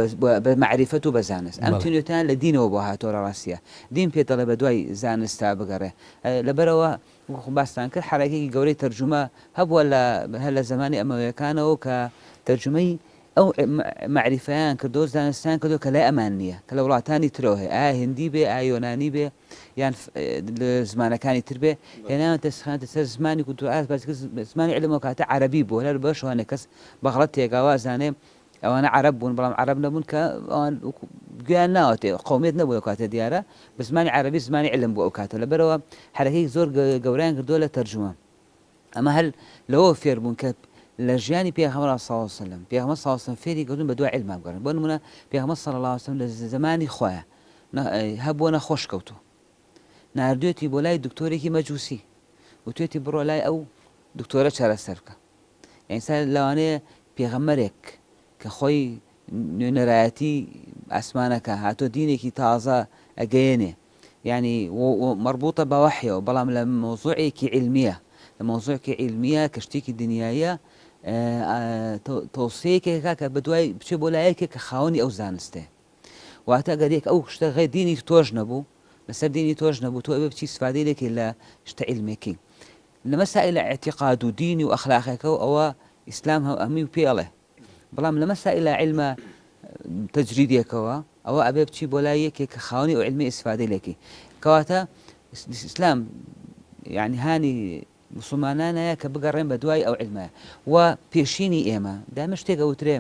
بە مەعریفەت و بە زانست. ئەم تینوێتیان لە دینەوە بۆ هاتووە لە ڕاستیا. دین پێت دەڵێ بە دوای زانستا بگەڕێ. لەبەرئەوە وەکو باستان کرد حەرەکەیەکی گەورەی تەرجومە هەبووە لە هەر لە زەمانی ئەمەویەکانەوە کە تەرجومەی ئەو مەعریفەیان کردووە زانستیان کردووە کە لای ئەمان نییە کە لە وڵاتانی ترەوە هەیە ئایا هندی بێ ئایا یۆنانی بێ یان لە زمانەکانی تر بێ هێنایان تەسخانتە سەر زمانی کوتو ئاس باسی کرد زمانی علم ئەو کاتە عەرەبی بوو هەر بەش هەنێ کەس بە غەڵەت تێگا وازانێ ئەوانە عەرەب بوون بەڵام عەرەب نەبوون کە ئەوان گوێیان ناوەتێ قومیت نەبوو ئەو کاتە دیارە بە زمانی عەرەبی زمانی علم بوو ئەو کاتە لەبەرەوە حەرەکەی زۆر گەورەیان کردووە لە تەرجومە ئەمە هەر لەوە فێر بوون کە لە ژیانی پێغەمبەر صلی اللە علیە وسلم پێغەمبەر صلی اللە علیە وسلم فێری کردوون بە دوای عیلما بگەڕێن بۆ نمونە پێغەمبەر صلی اللە علیە وسلم لە زەمانی خۆیا هەبووە نەخۆش کەوتوو ناردوێتی بۆ لای دکتۆرێکی مەجوسی وتوێتی بڕۆ لای ئەو دکتۆرە چارەسەر بکە یعنی لەوانەیە پێغەمبەرێک کە خۆی نوێنەرایەتی ئاسمانەکە هاتۆ دینێکی تازە ئەگەیەنێ یانی مەڕبوتە بە وەحیەوە بەڵام لە مەوزوعێکی عیلمیە لە مەوزوعێکی عیلمیە کە شتێکی دنیاییە. تەوسیەیەکێکا کە بەدوای بچێ بۆ لایەکێک کە خاوەنی ئەو زانستێ واتە گەر یەک ئەو شتە غێ دینی تۆش نەبوو لەسەر دینی تۆش نەبوو تۆ ئەبێ بچی ئیسفادەی لێکەی لە شتە عیلمێکی لە مەسائلە ئیعتیقاد و دینی و ئەخلاقێکە و ئەوە ئیسلام هەمووی پێ ئەڵێ بەڵام لە مەسائلە عیلمە تەجریدێکەوە ئەوە ئەبێ بچی بۆ لای یەکێک کە خاوەنی ئەو عیلمی ئیسفادەی لێکەی کەواتە ئیسلام یعنی هانی موسڵمانانایە کە بگەڕێن بە دوای ئەو عیلمە و پێشینی ئێمە دایمە شتێک ئەوترێ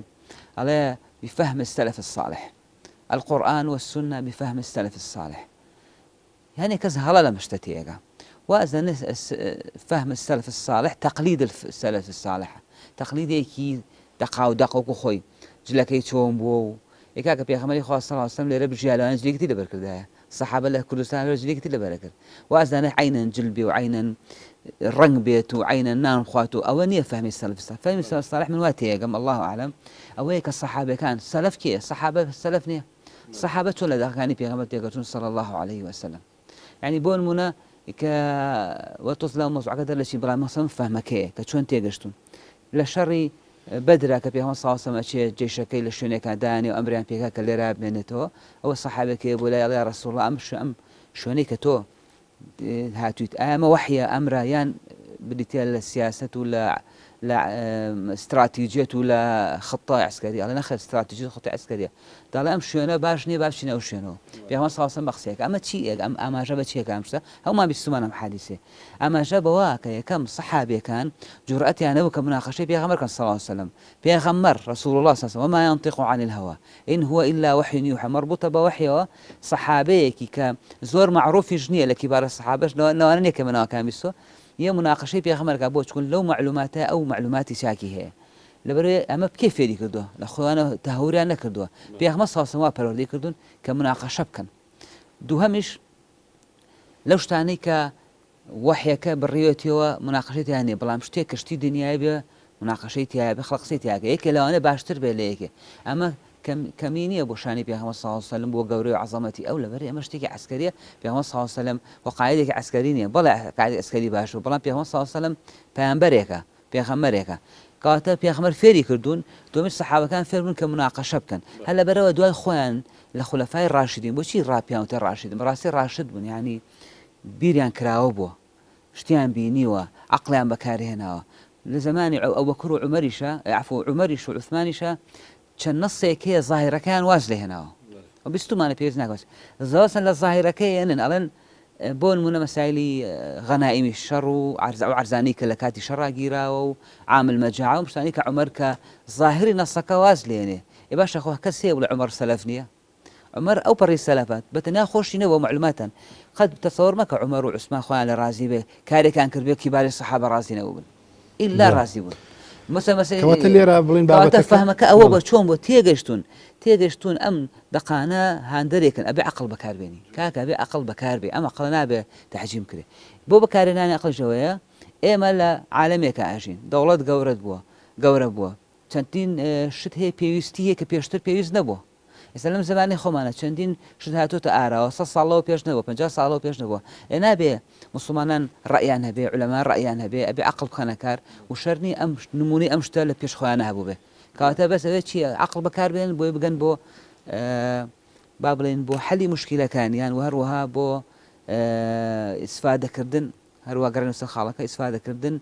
ئەڵێ بفهم السلف الصالح القرآن والسنة بفهم السلف الصالح هەنێ کەس هەڵە لەم شتە تێگا وازدەنێ فهم السلف الصالح تقلید السلف الصالح تقلیدێکی دەقا و دەق وەکو خۆی جلەکەی چۆن بووە و ئێ کاکە پێغەمبەری خوا صلی اللە علیه وسلم لێرە بژیا لەوانەیە جلێکی تری لەبەر کردایە سەحابە لە کوردستان لەبەر جلێکی تری لەبەر ئەکرد وازدانێ عەینەن جل بێ و عەینەن ڕەنگ بێت و عەینەن نان بخوات و ئەوە نییە فەهمی سەلەف ساڵح فەهمی سەلەف ساڵح من وا تێیەگەم اللە اعلم ئەوەیە کە سەحابەکان سەلەف کێیە سەحابە سەلەف نییە سەحابە چۆن لە دەقەکانی پێغەمبەر تێگەچوون صلی اللە علیه وسلم یعنی بۆ نمونە کە وە تۆز لەو مەوزوعەکە دەرلەچین بەڵام مەسەم فەهمەکەیە کە چۆن تێگەشتون لە شەڕی بەدرا کە پێغەمبەر صلی اللە علیه وسلم ئەچێ جەیشەکەی لە شوێنێکا دانێ و ئەمریان پێکا کە لێرا بمێنێتەوە ئەوە سەحابێک هەیە بۆ لای ئەڵێ یا رسول اللە ئەم ئەم شوێنەی کە تۆ هاتوویت ئایا ئەمە وەحیە ئەمرە یان بریتیە لە سیاسەت و لە لە استراتیجیەت و لە خطە عسکەری ئەڵێ نەخێر استراتیجیەت و خطە عسکەریە دەڵێ ئەم شوێنە باش نییە با بچینە ئەو شوێنەوە پێغەمبەر صلی اللە علیه وسلم بە قسەیەک ئەمە چی ئەم ئاماژە بە چیەکە ئەم شتە هەموومان بیستومان ئەم حەدیسێ ئاماژە بەوە کە یەکەم سەحابیەکان جورئەتیان نەبوو کە مناقەشەی پێغەمبەر کەن صلی اللە علیه وسلم پێغەمبەر رسول اللە صلی اللە علیه وسلم وما ينطق عن الهوى ان هو الا وحی یوحى مەربوتە بە وەحیەوە سەحابەیەکی کە زۆر مەعروفیش نییە لە کیبارە سەحابەش لەوانە نییە کە بەناوەکان بیستوە یە مناقەشەی پێغەمبەر کا بۆ چون لەو مەعلوماتە ئەو مەعلوماتی چاکی هەیە لەبەرئەوەی ئەمە کێ فێری کردووە لە خۆیانە تەهوریان نەکردووە پێغەمبەر صلی اللە علیه وسلم وا پەروەردەی کردوون کە مناقەشە بکەن دووهەمیش لەو شتانەی کە وەحیەکە بڕیوێتیەوە مناقەشەی تیا نیە بەڵام شتێک کە شتی دنیای بێ مناقەشەی تیایە بێ خەڵک قسەی تیاکە یەکێ لەوانەیە باشتر بێ لە یەکێ ئەمە کەمی نییە بۆ شانی پێغەمبەر صلی اللە علیه وسلم بۆ گەورەی و عەزەمەتی ئەو لەبەر ئەمە شتێکی عەسکەریە پێغەمبەر صلی اللە علیه وسلم و قائدێکی عەسکەری نییە بەڵێ قائدی عەسکەری باش بوو بەڵام پێغەمبەر صلی اللە علیه وسلم پەیامبەرێکە پێغەمبەرێکە کەواتە پێغەمبەر فێری کردوون دومیش سەحابەکان فێر بوون کە مناقەشە بکەن هەر لەبەرەوە دوای خۆیان لە خولەفای ڕاشدین بۆچی ڕاپیان وتە ڕاشدین بەڕاستی ڕاشد بوون یعنی بیریان کراوە بووە شتیان بینیوە عەقڵیان بەکارهێناوە لە زەمانی ئەوبەکر و عومەریشا عەفو عومەریش و عوسمانیشا چەند نەسێک هەیە زاهیرەکەیان واز لێ هێناوە و بیستومانە پێویست ناکات زەوەسەن لە زاهیرەکەی ئێنن ئەڵێن بۆ نمونە مەسایلی غەنائیمی شەڕ و عەرز ئەو عەرزانەی کە لە کاتی شەڕا گیراوە و عامل مەجاعە و شتانی کە عومەر کە زاهری نەسەکە واز لێنێ ئێ باشە خۆ کەس هەیە بڵێ عومەر سەلەف نییە عومەر ئەو پەڕی سەلەفە بەتەنیا خۆشی نەبووە مەعلوماتان قەت تەسەوەر مەکە عومەر و عوسمان خۆیان لە ڕازی بێ کارێکیان کردبێ کیباری سەحابە ڕازی نەبووبن ئیلا ڕازی بوون مەسە مەسە کەواتە لێرە بڵێن کەواتە بابەتەکە فەهمەکە ئەوە بەڵێ بە چۆن بۆ تێگەشتون تێگەشتون ئەم دەقانە هاندەرێکن ئەبێ عەقڵ بەکاربێنی کاکە ئەبێ عەقڵ بەکاربێ ئەم عەقڵە نابێ تەحجیم کرێ بۆ بەکارهێنانی عەقڵیش ئەوەیە ئێمە لە عالەمێکا ئەژین دەوڵەت گەورەت بووە گەورە بووە چەندین شت هەیە پێویستی هەیە کە پێشتر پێویست نەبووە. ئێستا لەم زەمانەی خۆمانە چەندین شت هاتۆتە ئاراوە سە ساڵ لەوە پێش نەبووە 50 ساڵ لەوە پێش نەبووە. ئێ نابێ موسڵمانان ڕەئیان هەبێ، عولەما ڕەئیان هەبێ، ئەبێ عەقڵ بخەنە کار و شەرت نییە ئەم نموونەی ئەم شتە لە پێش خۆیانە هەبووبێ. کەواتە بەس ئەوێ چییە عەقڵ بەکار بێنن بۆی بگەن بۆ با بڵێین بۆ حەلی موشکیلەکانیان و هەروەها بۆ ئیسفادەکردن هەروا گەڕێنەوە سەر خاڵەکە، ئیسفادە کردن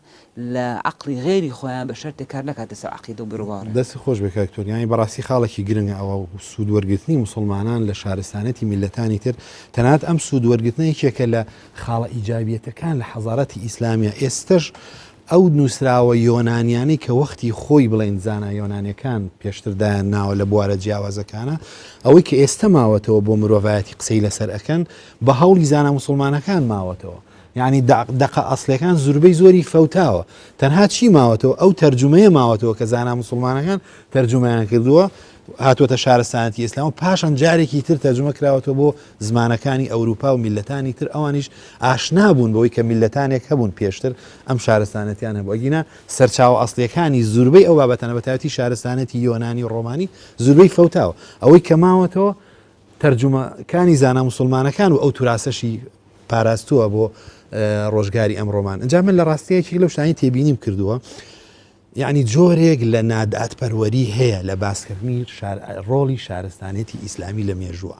لە عەقڵی غەیری خۆیان بە شەرتێک کار نەکاتە سەر عەقیدە و بیروباوەڕیان. دەستت خۆش بێت کاک دکتۆر، یانی بەڕاستی خاڵێکی گرنگە ئەوە سوود وەرگرتنی موسڵمانان لە شارستانیەتی میللەتانی تر، تەنانەت ئەم سوود وەرگرتنە یەکێکە لە خاڵە ئیجابیەتەکان لە حەزارەتی ئیسلامیە، ئێستەش ئەو نووسراوە یۆنانیانەی کە وەختی خۆی بڵێین زانا یۆنانیەکان پێشتر دایان ناوە لە بوارە جیاوازەکانە، ئەوەی کە ئێستە ماوەتەوە بۆ مرۆڤایەتی قسەی لەسەر ئەکەن بە هەوڵی زانا موسڵمانەکان ماوەتەوە یعنی دەقە ئەسلەکان زوربەی زۆری فەوتاوە تەنها چی ماوەتەوە ئەو تەرجومەیە ماوەتەوە کە زانا موسڵمانەکان تەرجومەیان کردووە هاتووەتە شارستانەتی ئیسلام و پاشان جارێکی تر تەرجومە کراوەتەوە بۆ زمانەکانی ئەوروپا و میلەتانی تر ئەوانیش ئاشنا بوون بەوەی کە میلەتانێک هەبوون پێشتر ئەم شارستانەتیان هەبوو ئەگینا سەرچاوە ئەسلیەکانی زوربەی ئەو بابەتانە بەتایبەتی شارستانەتی یۆنانی و ڕۆمانی زوربەی فەوتاوە ئەوەی کە ماوەتەوە تەرجومەکانی زانا موسڵمانەکان و ئەو توراسەشی پاراستووە بۆ ڕۆژگاری ئەمڕۆمان. ئینجا من لە ڕاستییەکێک لەو شتانەی تێبینیم کردووە یەعنی جۆرێک لە نادادپەروەری هەیە لە باسکردنی ڕۆڵی شارستانێتی ئیسلامی لە مێژووە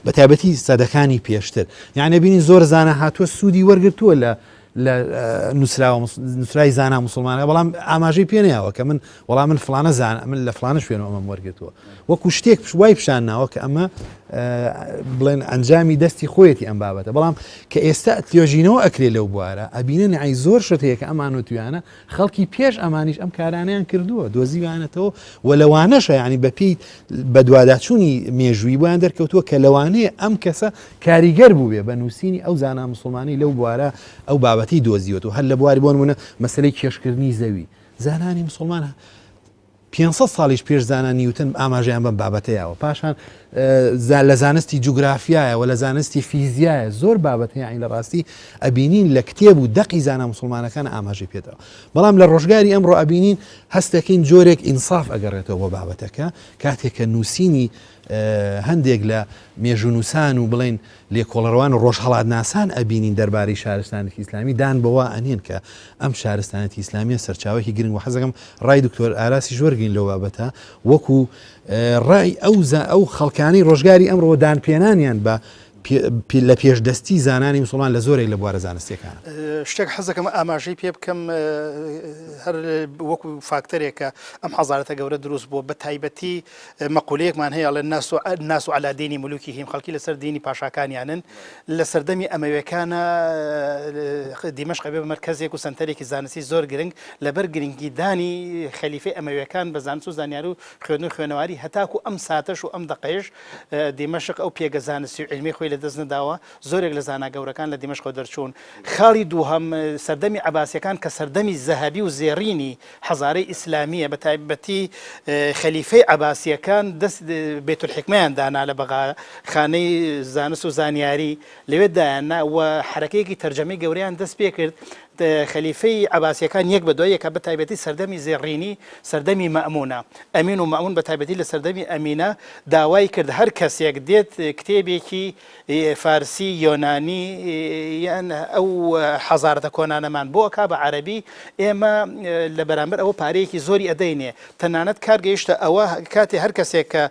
بە تایبەتی سەدەکانی پێشتر یعنی بینی زۆر زانە هاتووە سوودی وەرگتووە لە لە نووسراوە نووسرای زانا مسلمانە بەڵام ئاماژەی پێنیاوە کە من وەڵام من فلانە زان من لە فلانە شوێنەوە ئەمەم وەرگتووە وەکو شتێک وای پیشان ناوە کە ئەمە بڵێن ئەنجامی دەستی خۆیەتی ئەم بابەتە بەڵام کە ئێستا توێژینەوە ئەکرێ لەو بوارە ئەبینن ئەی زۆر شت هەیە کە ئەمان وتویانە خەڵکی پێش ئەمانیش ئەم کارانەیان کردووە دۆزیویانەتەوە و لەوانەشە یعنی بەپێی بەدواداچوونی مێژووی بۆیان دەرکەوتووە کە لەوانەیە ئەم کەسە کاریگەر بووبێ بە نووسینی ئەو زانا مسلمانی لەو بوارە ئەو بابەتی دۆزیوەتەوە هەر لە بواری بۆ نمونە مەسلەی کێشکردنی زەوی زانانی مسلمان 500 ساڵیش پێش زانا نیوتن ئاماژەیان بەم بابەتە یاوە پاشان لە زانستی جوگرافیایە و لە زانستی فیزیایە زۆر بابەت هەیە لە ڕاستی ئەبینین لە کتێب و دەقی زانا مسلمانەکان ئاماژەی پێداوە بەڵام لە ڕۆژگاری ئەمڕۆ ئەبینین هەستەکەین جۆرێک ئینساف ئەگەڕێتەوە بۆ بابەتەکە کاتێک کە نووسینی هەندێک لە مێژوونووسان و بڵێن لێکۆڵەرەوان و ڕۆژهەڵاتناسان ئەبینین دەربارەی شارستانێتی ئیسلامی دان بەوە ئەنێن کە ئەم شارستانێتی ئیسلامیە سەرچاوەیەکی گرنگ و حەزەکەم ڕای دکتۆر ئاراسیش وەرگین لەو بابەتە وەکو ڕای ئەو ئەو خەڵکانی ڕۆژگاری ئەمڕۆ دانپێنانیان بە لە پێشدەستی زانانی مسلمان لە زۆرێک لە بوارە زانستیەکان. شتێک حەزەکەم ئاماژەی پێ بکەم هەر وەکو فاکتەرێکە ئەم حەزارەتە گەورە دروست بووە بە تایبەتی مەقولەیەکمان هەیە ئەڵێن الناس الناس علی دین ملوکهم خەڵکی لەسەر دینی پاشاکانیانن لە سەردەمی ئەمەوێکانە دیمەشق ئەبێ بە مەرکەزێک و سەنتەرێکی زانستی زۆر گرنگ لەبەر گرنگیدانی خەلیفەی ئەمەوێکان بە زانست و زانیاری و خوێندن و خوێنەواری هەتاکو ئەم ساتەش و ئەم دەقەیش دیمەشق ئەو پێگە زانستی و عیلمی خۆی لەدەست نەداوە زۆرێک لە زانا گەورەکان لە دیمەشقەوە دەرچوون. خاڵی دووهەم، سەردەمی عەباسیەکان کە سەردەمی زەهەبی و زێڕینی حەزارەی ئیسلامییە، بە تایبەتی خەلیفەی عەباسیەکان دەست بەیتولحیکمەیان دانا لە بەغا، خانەی زانست و زانیاری لەوێ دایاننا و حەرەکەیەکی تەرجەمەی گەورەیان دەست پێکرد. خەلیفەی عەباسیەکان یەک بە دوای یەکا بە تایبەتی سەردەمی زێڕینی سەردەمی مەئموونە، ئەمین و مەئموون بە تایبەتی لە سەردەمی ئەمینە داوای کرد هەر کەسێک دێت کتێبێکی فارسی، یۆنانی یان ئەو حەزارەتە کۆنانەمان بۆ ئەکا بە عەرەبی، ئێمە لە بەرامبەر ئەوە پارەیەکی زۆری ئەدەینێ. تەنانەت کار گەیشتە ئەوە کاتێ هەر کەسێک کە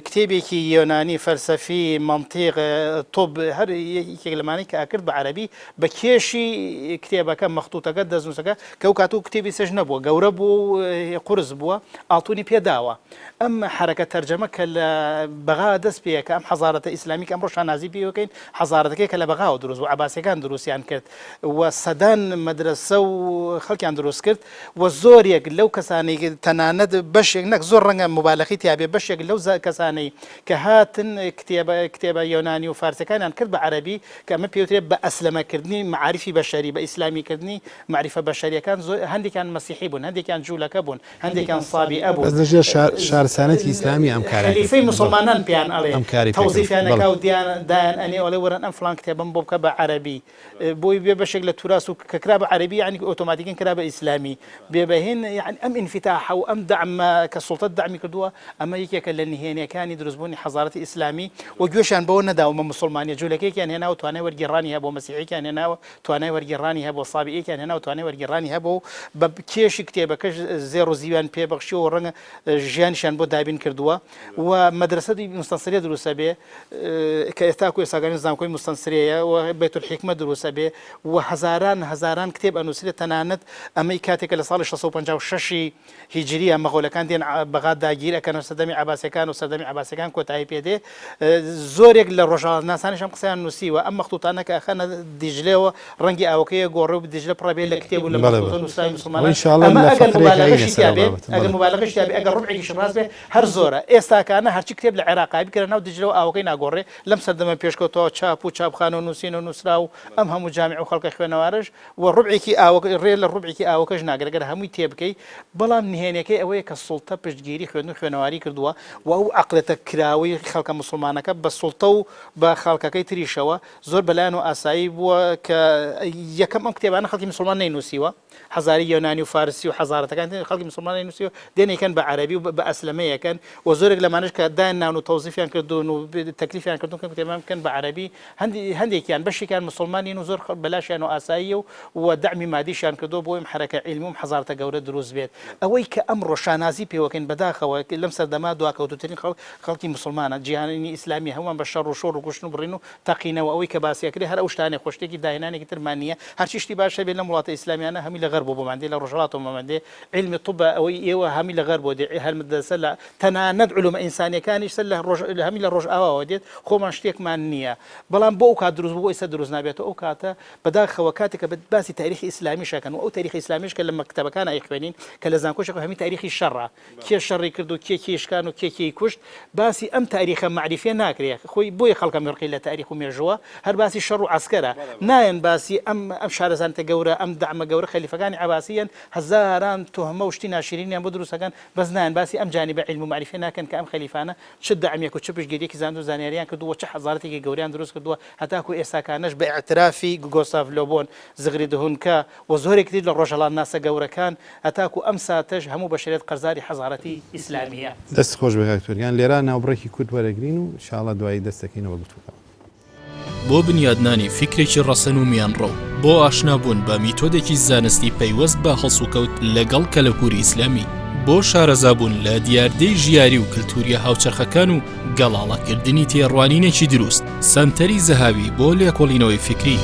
کتێبێکی یۆنانی، فەلسەفی، مەنتیق، طب، هەر یەکێک لەمانەی کە ئەکرد بە عەرەبی، بە کێشی کتێبەکە، مەختوتەکە، دەستنووسەکە، کە ئەو کاتە کتێبی سێش نەبووە، گەورە بووە و قورس بووە، ئاڵتوونی پێ داوە. ئەم حەرەکە تەرجەمە کە لە بەغا دەست پێ کە ئەم حەزارەتە ئیسلامی کە ئەمڕۆ شانازی پێوەکەین حەزارەتەکەی کە لە بەغاوە دروست بوو عەباسیەکان دروستیان کرد و سەدان مەدرەسە و خەڵکیان دروست کرد و زۆرێک لەو کەسانەی تەنانەت بەشێک نەک زۆر ڕەنگە مبالەغەی تیا بێ بەشێک لەو کەسانەی کە هاتن کتێبە کتێبە یۆنانی و فارسەکانیان کرد بە عەرەبی کە ئەمە پێوترێت بە ئەسلەمەکردنی مەعاریفی بەشەری بە ئیسلامیکردنی مەعریفە بەشەریەکان زۆر هەندێکیان مەسیحی بوون هەندێکیان جوولەکە بوون هەندێکیان سابیئە بوون. بەس لە ژێر شارستانیەتی ئیسلامی ئەم کارەیان کرد. خەلیفەی موسڵمانان پێیان ئەڵێ تەوزیفیان ئەکا و دایان ئەنێ و ئەڵێ وەرن ئەم فڵان کتێبەم بۆ بکە بە عەرەبی بۆی بێ بەشێک لە توراس و کە کرا بە عەرەبی یانی ئۆتۆماتیکەن کرا بە ئیسلامی بێ بە هێن یانی ئەم ئینفیتاحە و ئەم دەعمە کە سوڵتە دەعمی کردووە ئەمە یەکێکە لە نهێنیەکانی دروستبوونی حەزارەتی ئیسلامی و گوێشیان بەوە نەداوە مە موسڵمانیە جولەکەیەکیان هێناوە توانای وەرگێڕانی هەبووە مەسیحیەکیان هێناوە توانای وەرگێڕانی هەبووە، سابیئێکیان هێنا و توانای وەرگێڕانی هەبووە و بە کێشی کتێبەکەش زێڕ و زیویان پێ بەخشیوە و ڕەنگە ژیانیشیان بۆ دابین کردووە و مەدرەسەی موستەنسریە دروست ئەبێ کە ئێستاکو ئێستاکانی زانکۆی موستەنسریەیە و بەیتولحیکمە دروست ئەبێ و هەزاران هەزاران کتێب ئەنووسرێت تەنانەت ئەمەی کاتێکە لە ساڵی 656 هیجریە مەغۆلەکان دێن بەغا داگیر ئەکەن و سەردەمی عەباسیەکان و سەردەمی عەباسیەکان کۆتایی پێ دێ زۆرێک لە ڕۆژهەڵاتناسانیش ئەم قسەیان نووسیوە ئەم مەختوتانە کە ئەخەنە دیجلەوە ڕەنگی ئاوەکەی ئەگۆڕێ و دیجلە پڕە بێ لە کتێب و لە مەختوتە نووسراوی موسڵمانان ئەمە ئەگەر موبالەغەشی تیا بێ ئەگەر موبالەغەشی تیا بێ ئەگەر ڕوبعێکیش ڕاست بێ هەر زۆرە ئێستاکانە هەرچی کتێب لە عێراقا بکرە ناو دیجلەوە ئاوەکەی ناگۆڕێ لەم سەردەمە پێشکەوتەوە چاپ و چاپخانە و نووسین و نووسراو ئەم هەموو جامیع و خەڵکە خوێنەوارەش و ڕوبعێکی ئاوەکە ڕێ لە ڕوبعێکی ئاوەکەش ناگرێت گەر هەمووی تێبکەی، بەڵام نهێنیەکەی ئەوەیە کە سوڵتە پشتگیری خوێندن و خوێنەواری کردووە و ئەو عەقڵێتە کراوەی خەڵکە موسڵمانەکە بە سوڵتە و بە خەڵکەکەی تریشەوە زۆر بەلایانەوە ئاسایی بووە کە یەکەم ئەم کتێبانە. کتێبانە خەڵکی مسوڵمان نەینووسیوە، حەزاری یۆنانی و فارسی و حەزارەتەکان تر خەڵکی مسوڵمان نەینووسیوە، دێن ئەیکەن بە عەرەبی و بە ئەسلەمەیەکەن و زۆرێک لەمانەش کە دایان ناون و تەوزیفیان کردوون و تەکلیفیان کردوون کە کتێبان بکەن بە عەرەبی، هەندێکیان بەشێکیان مسوڵمان نین و زۆر بەلاشیان و ئاساییە و و دەعمی مادیشیان کردووە بۆ ئەم حەرەکە عیلمی و ئەم حەزارەتە گەورە دروست بێت. ئەوەی کە ئەمڕۆ شانازی پێوەکەین بەداخەوە لەم سەردەمە دواکەوتووترین خەڵک خەڵکی مسوڵمانە، جیهانی ئیسلامی هەموومان بە شەڕ و شۆڕ و کوشتن و بڕین و تەقینەوە ئەوەی کە باسی ئەکرێ هەر ئەو شتانەیە خۆ شتێکی داهێنانێکی ترمان نییە هەرچی شتی باش هەبێ لەم وڵاتە ئیسلامیانە هەمووی لە غەربەوە بۆمان دێ لە ڕۆژهەڵاتەوە بۆمان دێ عیلمی طب ئەوەی ئێوە هەمووی لە غەربەوە دێ هەر مدەسە لە تەنانەت علومە ئینسانیەکانیش سەر لە ڕۆژ هەمووی لە ڕۆژئاواوە دێت خۆمان شتێکمان نییە بەڵام بۆ ئەو کات دروست بوو بۆ ئێستا دروست نابێتەوە ئەو کاتە بەداخەوە کاتێک کە باسی تاریخی ئیسلامیش ئەکەن و ئەو تاریخی ئیسلامیش کە لە مەکتەبەکان ئەیخوێنین کە لە زانکۆش هەمی تاریخی شەڕە کێ شەڕی کرد و کێ کێی شکان و کێ کێی کوشت، باسی ئەم تاریخە مەعریفیە ناکرێ، خۆی بۆیە خەڵک هەمی ڕقی لە تاریخ و مێژووە، هەر باسی شەڕ و عەسکەرە، نایەن باسی ئەم ئەم شارەزانیتە گەورە، ئەم دەعمە گەورە خەلیفەکانی عەباسییەن هەزاران توهمە و شتی ناشیرینیان بۆ دروست ئەکەن، بەس نایەن باسی ئەم جانیبە عیلم و مەعریفیە ناکەن کە ئەم خەلیفانە چ دەعمێک و چ پشتگیریەکی زانست و زانیاریان کردووە و چ حەزارەتێکی گەورەیان دروست کردووە هەتاکو ئێستاکانەش بە ئیعترافی گۆستاڤ لۆبۆن، زگرید هونکە و زۆرێکی تر لە ڕۆژهەڵاتناسە گەورەکان هەتاکو ئەم ساتەش هەموو بەشەریەت قەرزاری حەزارەتی ئیسلامییە. دەست خۆش بێ کاک دکتۆر گیان لێرە ناوبڕێکی کورت وەرەگرین و ان شاء اللە دوایی دەست دەکەینەوە بە گفتوگۆ. بۆ بنیادنانی فیکرێکی ڕەسەن و میانڕەو، بۆ ئاشنابوون بە میتۆدێکی زانستی پەیوەست بە هەڵسوکەوت لەگەڵ کەلەپوری ئیسلامی، بۆ شارەزابوون لە دیاردەی ژیاری و کلتوریە هاوچەرخەکان و گەڵاڵەکردنی تێڕوانینێکی دروست، سەنتەری زەهاوی بۆ لێکۆڵینەوەی فیکری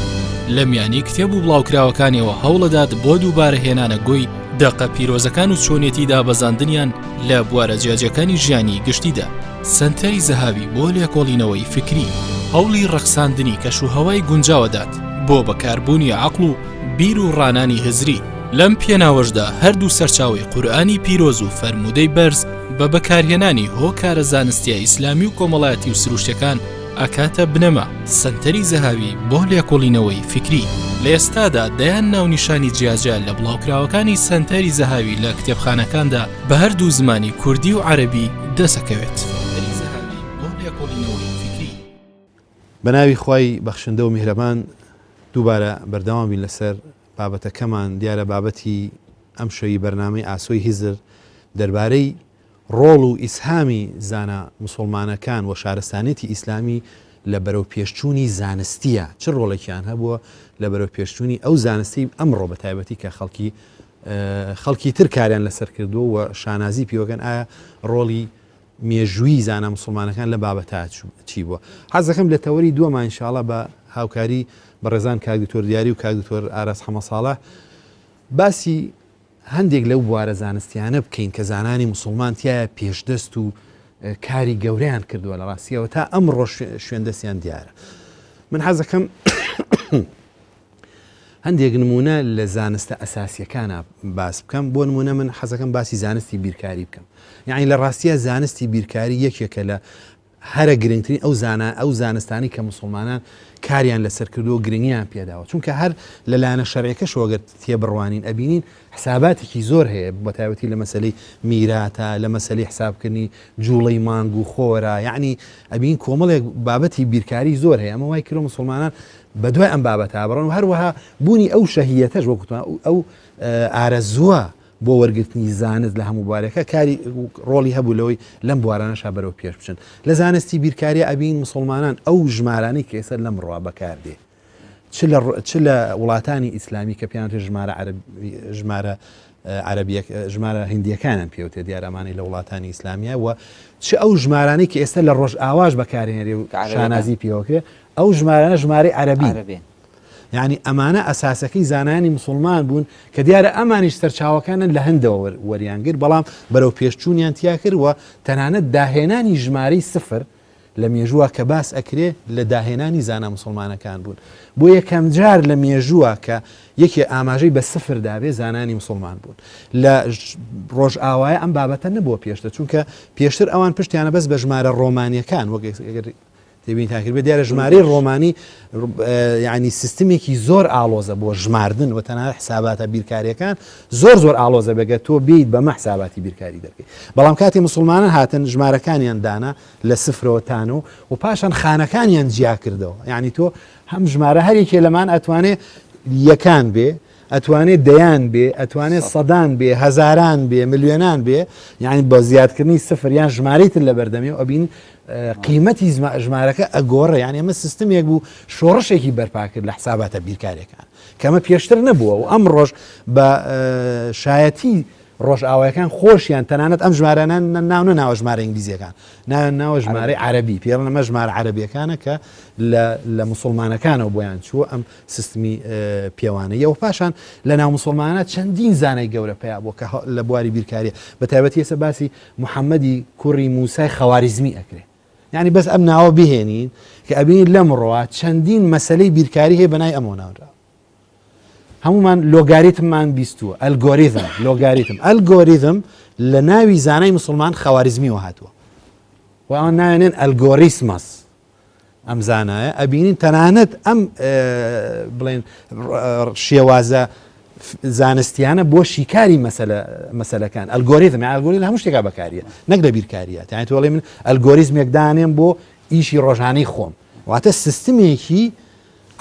لە میانی کتێب و بڵاوکراوەکانیەوە هەوڵەدات بۆ دووبارە هێنانە گۆی دەقە پیرۆزەکان و چۆنیەتی دابەزاندنیان لە بوارە جیاجیاکانی ژیانی گشتیدا. سەنتەری زەهاوی بۆ لێکۆڵینەوەی فیکری هەوڵی ڕەخساندنی کەشوهەوای گونجاوەدات بۆ بەکاربوونی عەقڵ و بیر و ڕانانی هزری، لەم پێناوەشدا هەردوو سەرچاوەی قورئانی پیرۆز و فەرموودەی بەرز بە بەکارهێنانی هۆکارە زانستیە ئیسلامی و کۆمەڵایەتی و سروشتەکان ئەکاتە بنەما. سەنتەری زەهاوی بۆ لێکۆڵینەوەی فیکری. لە ئێستادا دەیان ناونیشانی جیاجیا لە بڵاوکراوەکانی سەنتەری زەهاوی لە کتێبخانەکاندا بە هەردوو زمانی کوردی و عەرەبی دەسەکەوێت. سەنتەری زەهاوی بۆ لێکۆڵینەوەی فیکری. بە ناوی خوای بەخشندە و میهرەبان دووبارە بەردەوام بین لەسەر بابەتەکەمان، دیارە بابەتی ئەمشەوی بەرنامەی ئاسۆی هزر دەربارەی ڕۆڵ و ئیسهامی زانا موسوڵمانەکان و شارستانیەتی ئیسلامی لە بەرەو پێشچوونی زانستیە چ ڕۆڵێکیان هەبووە لە بەرەو پێشچوونی ئەو زانستی ئەمڕۆ بە تایبەتی کە خەڵکی خەڵکی تر کاریان لەسەر کردووە و شانازی پیوەکەن ئایا ڕۆڵی مێژووی زانا موسڵمانەکان لەم بابەتە چی بووە؟ حەز دەکەم لە تەوەری دووەما ان شاء اللە بە هاوکاری بەڕێزان کاک دکتۆر دیاری و کاک دکتۆر ئاراس حەمە ساڵح باسی هەندێک لەو بوارە زانستیانە بکەین کە زانانی موسڵمان تیایا پێشدەست و کاری گەورەیان کردووە لە ڕاستیەوە تا ئەمڕۆ شوێن دەستیان دیارە. من حەز دەکەم هەندێک نموونە لە زانستە ئەساسیەکانا باس بکەم، بۆ نموونە من حەزەکەم باسی زانستی بیرکاری بکەم. یەعنی لە ڕاستیا زانستی بیرکاری یەکێکە لە هەرە گرنگترین ئەو زانا ئەو زانستانی کە موسڵمانان کاریان لەسەر کردووە و گرنگیان پێداوە چونکە هەر لە لایەنە شەرعیەکەشەوە گەر تێبڕوانین ئەبینین حساباتێکی زۆر هەیە بەتایبەتی لە مەسەلەی میراتە لە مەسەلەی حسابکردنی جوڵەی مانگ و خۆرە یەعنی ئەبین کۆمەڵێک بابەتی بیرکاری زۆر هەیە ئەمە وای کردووە موسڵمانان بەدوای ئەم بابەتە بڕۆن و هەروەها بوونی ئەو شەهیەتەش وەک وتمان ئەو ئارەزووە بۆ وەرگرتنی زانست لە هەموو بوارێکە کاری ڕۆڵی هەبوو لەوەی لەم بوارانەشا بەرەو پێش بچن لە زانستی بیرکاری ئەبین مسلمانان ئەو ژمارانەی کە ئێستا لەم ڕوا بەکاردێ چ لە چ لە وڵاتانی ئیسلامی کە پێیان ژمارە ژمارە عەرەبیەک ژمارە هندیەکانیان پێوتێ دیارە ئەمانەی لە وڵاتانی ئیسلامیە و چ ئەو ژمارانەی کە ئێستا لە ڕۆژئاواش بەکارهێنرێ و شانازی پێوەکرێ ئەو ژمارانە ژمارەی عەرەبین یعنی ئەمانە ئەساسەکەی زانایانی مسلمان بوون کە دیارە ئەمانیش سەرچاوەکانن لە هەندەوە وەریان گرت بەڵام بەرەو پێشچوونیان تیا کرد و تەنانەت داهێنانی ژمارەی سفر لە مێژووە کە باس ئەکرێ لە داهێنانی زانا موسڵمانەکان بوون. بۆ یەکەم جار لە مێژووە کە یەکێ ئاماژەی بە سفر دابێ زانایانی موسڵمان بوون. لە ڕۆژئاوایە ئەم بابەتە نەبووە پێشتر چونکە پێشتر ئەوان پشتیانە بەس بە ژمارە ڕۆمانیەکان وەک ئەگەر تێبینتان کردبێ دیارە ژمارەی ڕۆمانی یعنی سیستمێکی زۆر ئاڵۆزە بۆ ژماردن و تەنانەت حساباتە بیرکاریەکان زۆر زۆر ئاڵۆزە بێگە تۆ بیت بەمە حساباتی بیرکاری دەرکەی بەڵام کاتی مسلمانان هاتن ژمارەکانیان دانا لە سفرەوە تا نۆ و پاشان خانەکانیان جیا کردەوە یعنی تۆ هەم ژمارە هەر یەکێ لەمان ئەتوانێ یەکان بێ. ئەتوانێ دەیان بێ، ئەتوانێ سەدان بێ، هەزاران بێ، ملیۆنان بێ، یانی بە زیادکردنی سفر یان ژمارەی تر لە بەردەمی و ئەبین قیمەتی ژمارەکە ئەگۆڕێ. یانی ئەمە سیستمێک بوو شۆڕشێکی بەرپا کرد لە حساباتە بیرکاریەکان کە ئەمە پێشتر نەبووە و ئەمڕۆش بە شایەتی ڕۆژئاوایەکان خۆشیان تەنانەت ئەم ژمارانە ناو نەناوە ژمارە ئینگلیزیەکان، ناویان ناوە ژمارەی عەرەبی، پێڵن ئەمە ژمارە عەرەبیەکانە کە لە موسڵمانەکانەوە بۆیان چووە ئەم سیستمی پێوانەیە. و پاشان لە ناو موسڵمانە چەندین زانای گەورە پەیا بووە کە لە بواری بیرکاریە، بە تایبەتی ئێستا باسی محەممەدی کوڕی موسای خەواریزمی ئەکرێ. یعنی بەس ئەم ناوە بهێنین کە ئەبینین لەمڕۆوە چەندین مەسەلەی بیرکاری هەیە بە ناوی ئەمەوە ناونراوە. هەمومان لۆگاریتممان بیستووە، ئەلگۆریتم، لۆگاریتم، ئەلگۆریتم لە ناوی زانای مسلمان خەواریزمیەوە هاتووە و ئەوان ناوێنێن ئەلگۆریسمەس. ئەم زانایە ئەبینین تەنانەت ئەم بڵێن شێوازە زانستیانە بۆ شیکاری مەسەلەکان ئەلگۆریتم ئەلگۆریتم هەموو شتێکا بەکاریە نەک لە بیرکاریە تیان تۆڵێ من ئەلگۆریزمێک دانێم بۆ ئیشی ڕۆژانەی خۆم واتە سیستمێکی